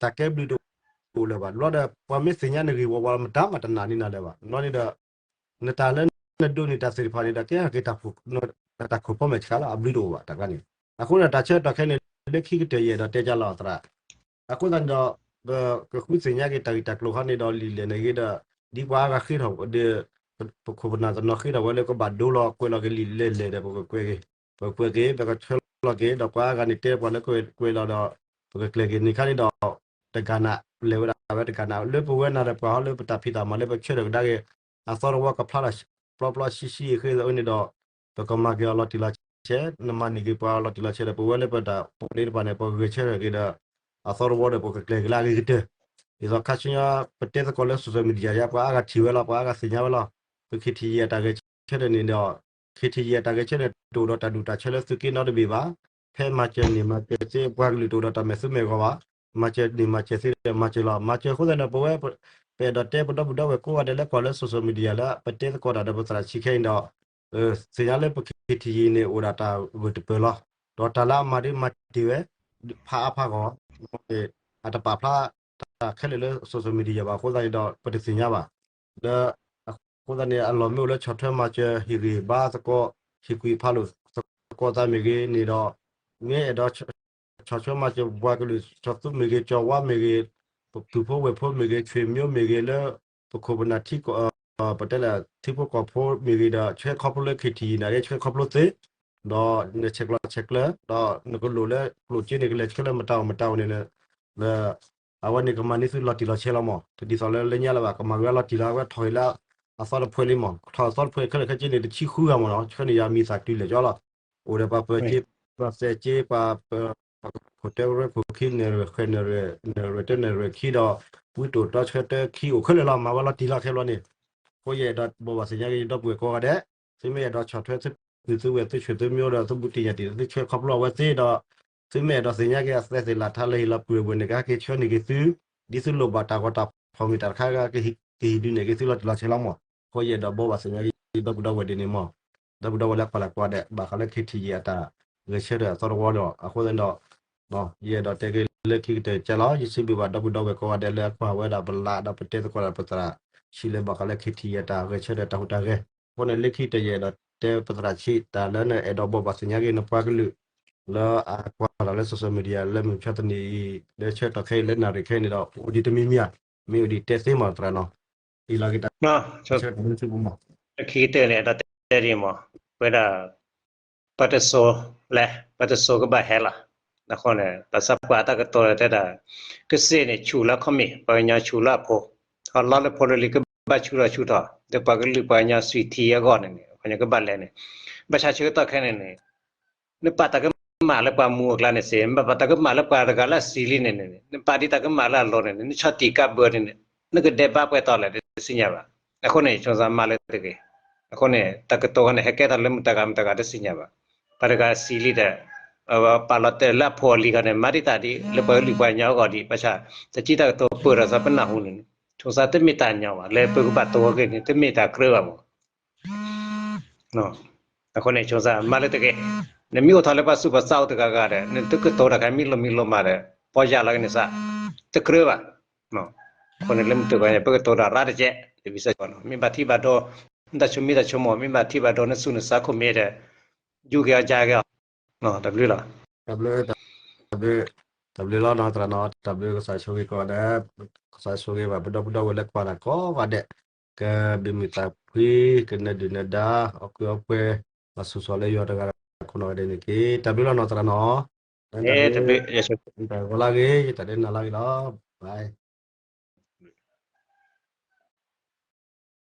တၢ်ကဲဘျုးတအိၣ်လၢၤဘၣ် လီၤဒီး ပှၤမ့ၢ်သ့ၣ်ညါနဂ့ၢ်ဝီဝီလီၤ မတၤမးတနာ်န့ၢ်နၤလၢၤဘၣ် လီၤန့ၣ်ဒီး နတၢ်လၢနဒိးန့ၢ်တၢ်သ့ၣ်တဖၣ်န့ၣ်ဒီး ကဲထီၣ်က့ၤတၢ်ခိၣ်ဖီမဲာ်ဆှးလီၤ အဘျုးတအိၣ်ဘၣ် တၢ်ကျါန့ၣ် အဃိဒီးတၢ်ဆၢကတီၢ်ခဲအံၤန့ၣ် လၢခံကတၢၢ်ယအဲၣ်ဒိးတဲကလီၤသရၣ် အဃိသတးန့ၣ်ဒီး ပကဃုသ့ၣ်ညါက့ၤတၢ်ဂ့ၢ်တၢ်ကျိၤခီန့ၣ်ဒီး လံာ်လဲၢ်န့ၣ်ဂ့ၤဒီး ဒ်ပှၤအါဂၤဃ့ထီၣ်ဒီး ပခိၣ်ပနၢ်တနီၤဃ့ထီၣ်ဝဲလၢကဘၣ်ဒိလီၤ ကွဲးလီၤက့ၤလံာ်လဲၢ်လဲၢ်ဒီး ပကကွဲးက့ၤ ပကပှဲၤက့ၤ ပကဆှၢလီၤက့ၤ ဒီးပှၤအါဂၤန့ၣ်တဲပှၤလၢကွဲးလီၤဒီး ပကကျဲၤက့ၤန့ၣ်ခါန့ၣ်ဒီး တဂၤနး လဲၤဝဲဒၣ်ဝဲတဂၤနး လၢပဝဲနၤဒီးပှၤဟီလၢပတၢ်ဖံးတၢ်မၤလၢပဆၢထၢၣ်ကဒါက့ၤ အသီတဝီကဖျါလီၤ ပျီပျီဆံးဆံးအဃိန့ၣ်ဒီး ပကမၤက့ၤအီၤလီၤတံၢ်လီၤဆဲး နမၤန့ၢ်က့ၤပှၤလီၤတံၢ်လီၤဆဲးဒီး ပဝဲလၢပတၢ်ပှၤန့ၣ်တဖၣ်န့ၣ် ပဂဲၤဆၢထၢၣ်က့ၤဒီး အသီတဝီဒီးပကကျဲၤက့ၤလၢအဂ့ၤကတၢၢ် ဒ်သိးခါဆူညါ ပတဲသကိးလၢ social media ယါ ပှၤအါဂၤထံၣ်ဝဲလီၤ ပှၤအါဂၤသ့ၣ်ညါဝဲလီၤ ပ ခ့ထံယံၤ အတၢ်ဂဲၤဆၢထၢၣ်န့ၣ်ဒီး ခ့ထံယံၤ အတၢ်ဂဲၤဆၢထၢၣ်န့ၣ် တအိၣ်ဒီးတၢ်ဒူၣ်တၢ်ဆၢလၢသုးက့နီတဘ့ၣ်ဘၣ် ဖဲမၤစၢၤန့ၢ်မၤစၢၤသ့ ပှၤကလုာ်တအိၣ်ဒီးတၢ်မဲာ်သူမဲာ်ဂီၤဘၣ် မၤစၢၤန့ၢ်မၤစၢၤသ့ဒီးမၤစၢၤလီၤ မၤစၢၤအဃိသတးဒီး ပဝဲ ပအဲၣ်ဒိးတဲပဒီပုၢ်ဒီဝဲၢ်ကိးဂၤဒဲးလၢကွၢ်လၢ social media လၢ ပတဲသကိးတၢ်ဒီးပသရၣ်ဆံးခဲအံၤဒီး သ့ၣ်ညါလၢပ ခ့ထံယံၤ န့ၣ် အိၣ်ဒၣ်တၢ်ဂၢၢ်တပၢၢ်လီၤ ဒီးတၢ်လၢအမၤဒ်မၤတ့ၢ်ဝဲ ဖးအါဖးဂီၢ် အတပာ်ဖျါတၢ်ခဲလၢာ်လၢ social media ဘၣ်အဃိသတးန့ၣ်ဒီး ပတသ့ၣ်ညါဘၣ် လၢ အဃိသတးန့ၣ် အလီၢ်မ့ၢ်အိၣ်လၢဆီၣ်ထွဲမၤစၢၤဟ့ၣ်ဂံၢ်ဘါသကိး ဟ့ၣ်ကူၣ်ဖးလိာ်သကိးသးမ့ၢ်ဂ့ၤန့ၣ်ဒီး မ့ၢ်အဲၣ်ဒိး ဆီၣ်ထွဲမၤစၢၤပှၤကလုာ် ကၠီၤသူမ့ၢ်ဂ့ၤ ကၠီၤဝါမ့ၢ်ဂ့ၤ ပပုၢ်ဖိဝဲၢ်ဖိမ့ၢ်ဂ့ၤ ဆွေမျိုးမ့ၢ်ဂ့ၤ လၢ ပခိၣ်ပနၢ်ထံ ပတဲလၢထံဖိကီၢ်ဖိမ့ၢ်ဂ့ၤဒီး ဆှၢခီဖျိလၢ ခ့ထံယံၤ န့ၣ် ဆှၢခီဖျိသ့ ဒီးနဆဲးကျိးဆဲးကျၢ ဒီးနကလိၣ်လၢကျိၣ်စ့န့ၣ် ကလဲၤဆှၢလၢမတၤအိၣ်မတၤအိၣ်န့ၣ် လၢ အဝဲန့ၣ်ကမၤန့ၢ်သုလီၤတံၢ်လီၤဆဲးလီၤမး တဒ်သိးလၢလၢညါလၢၤဘၣ် ကမၤဝဲလီၤတံၢ်လီၤ အဝဲထီၣ်ဂ့ၤလၢ အသီတဖှဲလံမး ထီၣ်အသီတဖှဲခဲလၢာ်ခဲဆ့န့ၣ် တဆံဃုဂၤမးနီၤ ဆှၢန့ၢ်ယၤမံၤသးတုၤလဲၣ်ကၠီလီၤ အိၣ်ဒီးပှၤပၢၤက့ ပှၤသဲးက့ ပှၤ ပှၤခိၣ်တၢ်ရဲၣ်ခိၣ်ခံ နဲၣ်ရွဲၣ်ဃဲၣ် နဲၣ်ရွဲၣ်တၢ နဲၣ်ရွဲၣ်ခံဒီး ဝံတိာ်တီဆှၢတၢခံ အိၣ်ခဲလၢာ်လီၤ မၤဝဲလီၤတံၢ်လီၤခဲဘျီန့ၣ် အဃိယအဲၣ်ဒိးဘိးဘၣ်သ့ၣ်ညါက့ၤ ယဒီပုၢ်ဝဲၢ်ကိးဂၤဒဲး သုမ့ၢ်အဲၣ်ဒိးဆီၣ်ထွဲသုပုၢ်သုဝဲၢ်သုဆွေသုမျိုးဒီး သုဘူးတံၢ်ညၣ်တံၢ် သုဆှၢခီဖျိအဝဲသ့ဒီး သုမ့ၢ်အဲၣ်ဒိးသ့ၣ်ညါက့ၤ အသဲသ့ၣ်လၢ်ထါလၢဟ့ၣ်လီၤပုၢ်ဝဲၢ်န့ၣ် ကဟဲက့ၤဆှၢန့ၢ်က့ၤသု ဒ်သုလိၣ်ဘၣ်တၢ်ဂီၤတၢ်ဖီၣ်မ့ၢ်တၢ်တခါ ကဟ့ၣ်ဒုးန့ၢ်က့ၤသုလီၤတံၢ်လီၤဆဲးလီၤမး အဃိယအဲၣ်ဒိးဘိးဘၣ်သ့ၣ်ညါက့ၤ ဒီပုၢ်ဒီဝဲၢ်ဒ်န့ၣ်မး ဒီပုၢ်ဒီဝဲၢ်လၢကွၢ်လၢ်ကွၢ်ဒဲး ဘၣ်ဃးလၢ ခ့ထံယံၤ အတၢ်ဂဲၤဆၢထၢၣ်အသီတဝီဒီး အဃိသတးဒီး ယအဲၣ်ဒိးတဲက့ၤလၢခံကတၢၢ်ကဲလီၤ ယစံးဘျုးဘၣ်ဒီပုၢ်ဒီဝဲၢ်ကိးဂၤဒဲးလၢအကွၢ်ဝဲဒၣ်ပလၢ်ဒီးပတဲသကိးဒီးပသရၣ် ဆံးလၢဘၣ်ဃးလၢ ခ့ထံယံၤ အတၢ်ဂဲၤဆၢထၢၣ်တၢ်ဟူးတၢ်ဂဲၤ အဃိန့ၣ်လၢခံကတၢၢ်ယအဲၣ်ဒိးတဲပသရၣ်ဆံး တၢ်လၢနအဲၣ်ဒိးဘိးဘၣ်သ့ၣ်ညါက့ၤနပှၤကလုာ် လၢအကွၢ်တၢ်လၢ social media လၢမုၢ်မဆါတနံၤအံၤ လၢဆၢကတီၢ်ခဲအံၤလၢနၣ်ရံၣ်ခဲအံၤန့ၣ်ဒီး အိၣ်ဒံးတမံၤမံၤဧါ မ့ၢ်အိၣ်ဒံးတဲသ့မးသရၣ်နီၤ အံၤလီၤက့ၤတၢ်ဆၢကတီၢ်လၢသုပူၤမး လၢခံကတၢၢ်န့ၣ် အဲၣ်ဒိးတဲဒ်အံၤမး ဝဲဒၣ် ပှၤတစိၤလဲၤ ပှၤတစိၤကဘၣ်ဟဲလီၤ. အဃိန့ၣ် ဘၣ်ဆၣ်ပှၤတၢ်ကတိၤတဲဒၣ် ကစ့ၢ်န့ၣ်ဆူၣ်လၢခီၣ်မ့ၢ် ပှၤကညီဆူၣ်လၢအဖိ, ဟီလီလၢဖိလၢလံၤကဘၣ်ဆူၣ်ထီၣ်ဆူၣ်ထီၣ်, ဒီးပှၤကလုာ်ပှၤကညီသွံၣ်ထံအဂီၢ်န့ၣ်န့ၣ် ပှၤကညီကဘၣ်လဲၤန့ၣ်, ဘၣ်ဆၣ်ဆၢကတီၢ်ခဲအံၤန့ၣ်န့ၣ် နပာ်တၢ်ကမၣ်လၢပှၤမူအကျါန့ၣ်စ့ၢ်, နဘၣ်ပာ်တၢ်ကမၣ်လၢပှၤတဂၤလၢအစံးလံန့ၣ်န့ၣ်, နပာ်ဒ်တၢ်ကမၣ်လၢအလိၤန့ၣ်န့ၣ်, နဆီၣ်တံၢ်ကးဘၢန့ၣ်န့ၣ်, နကဒဲးဘးပှဲၤတီၤလဲၣ်တသ့ၣ်ညါဘၣ်. အဃိန့ၣ် ဆိမိၣ်သးမၤလၢတဂ့ၤ. အဃိန့ၣ် တၢ်ကတိၤခီန့ၣ် ဟဲကဲထီၣ်လၢမတၤတဂၤမတၤတဂၤတသ့ၣ်ညါဘၣ်. ပှၤတဂၤစံးလံဒီး ပာ်လီၤတဲာ်လၢအဖိအလံၤခီန့ၣ် မၤဒ်တၢ်ဒ် လၢပှၤကလုာ်ပှၤကညီအဂီၢ်ဒံး, ဘၣ်ဆၣ် တၢ်စံးတၢ်ကတိၤပၢၢ်ထီၣ်သးပနၢ်ဟူန့ၣ်န့ၣ် ဆိမိၣ်သးတမ့ၢ်တၢ်ညီဘၣ်, လၢပကဘၣ်တိၤအဂ့ၢ်န့ၣ် တမ့ၢ်တၢ်ကြၢးဘၣ်မး. အဃိန့ၣ် ဆိမိၣ်သးမၤလၢတဂ့ၤ. နမ့ၢ်အိၣ်ထီၣ်လၢပှၤဆူးပှၤဆါအိၣ်တဂၤဂၤဒီး နတကတိၤတၢ်ခါမ့ၢ်လိၣ်မံလိၣ်မးဒီး ပီၢ်ယၢ်လီၤက့ၤနသး, တကြၢးဘၣ်. အဃိန့ၣ် လၢမုၢ်တဂီၤညါ ပကတိၤတၢ်ရၢတကဲး, မ့ၢ်ဘၣ်ထံၣ်ဘၣ်ဒီး မ့ၢ်ဘၣ်ထံၣ်ဘၣ်ဒီး နတၢ်ဆိမိၣ်တၢ်ဆိကမိၣ်, မ့ၢ်ဘၣ်ထံၣ်ဘၣ်ဒီး နဆူးနဆါခိၣ်မ့ၢ်ဒီး ယူၤက့ၤအီၤယၤက့ၤအီၤ, တၢ်ဘျုးလီၤ. တၢ်ဘျုး, တၢ်ဘျုးလီၤနီၢ်သရၣ်နီၢ်, တၢ်ဘျုးကစၢ်ဆိၣ်ဂ့ၤကိးဂၤဒဲး, ကစၢ်ဆိၣ်ဂ့ၤဘၣ်ပဒီပုၢ်ဒီဝဲၢ်လၢကွၢ်တၢ်ကိးဂၤဒဲး, ကဘၣ်မုာ်သးဖှံ, ကနၢၤဒုၣ်နၢၤဒါ, အီၣ်ကုၢ်အီပှဲၤ, ဘၣ်ဆိၣ်ဂ့ၤလၢယွၤတဂၤဒီးခိၣ်နၢ်ဂၤဒဲးန့ၣ်တက့ၢ်. တၢ်ဘျုးလီၤနီၢ်သရၣ်နီၢ်, တၢ်ဂီၤလၢအဂ့ၤ, ယတၢ်ဒဲးနၤလၢအဂ့ၤလီၤ. Bye.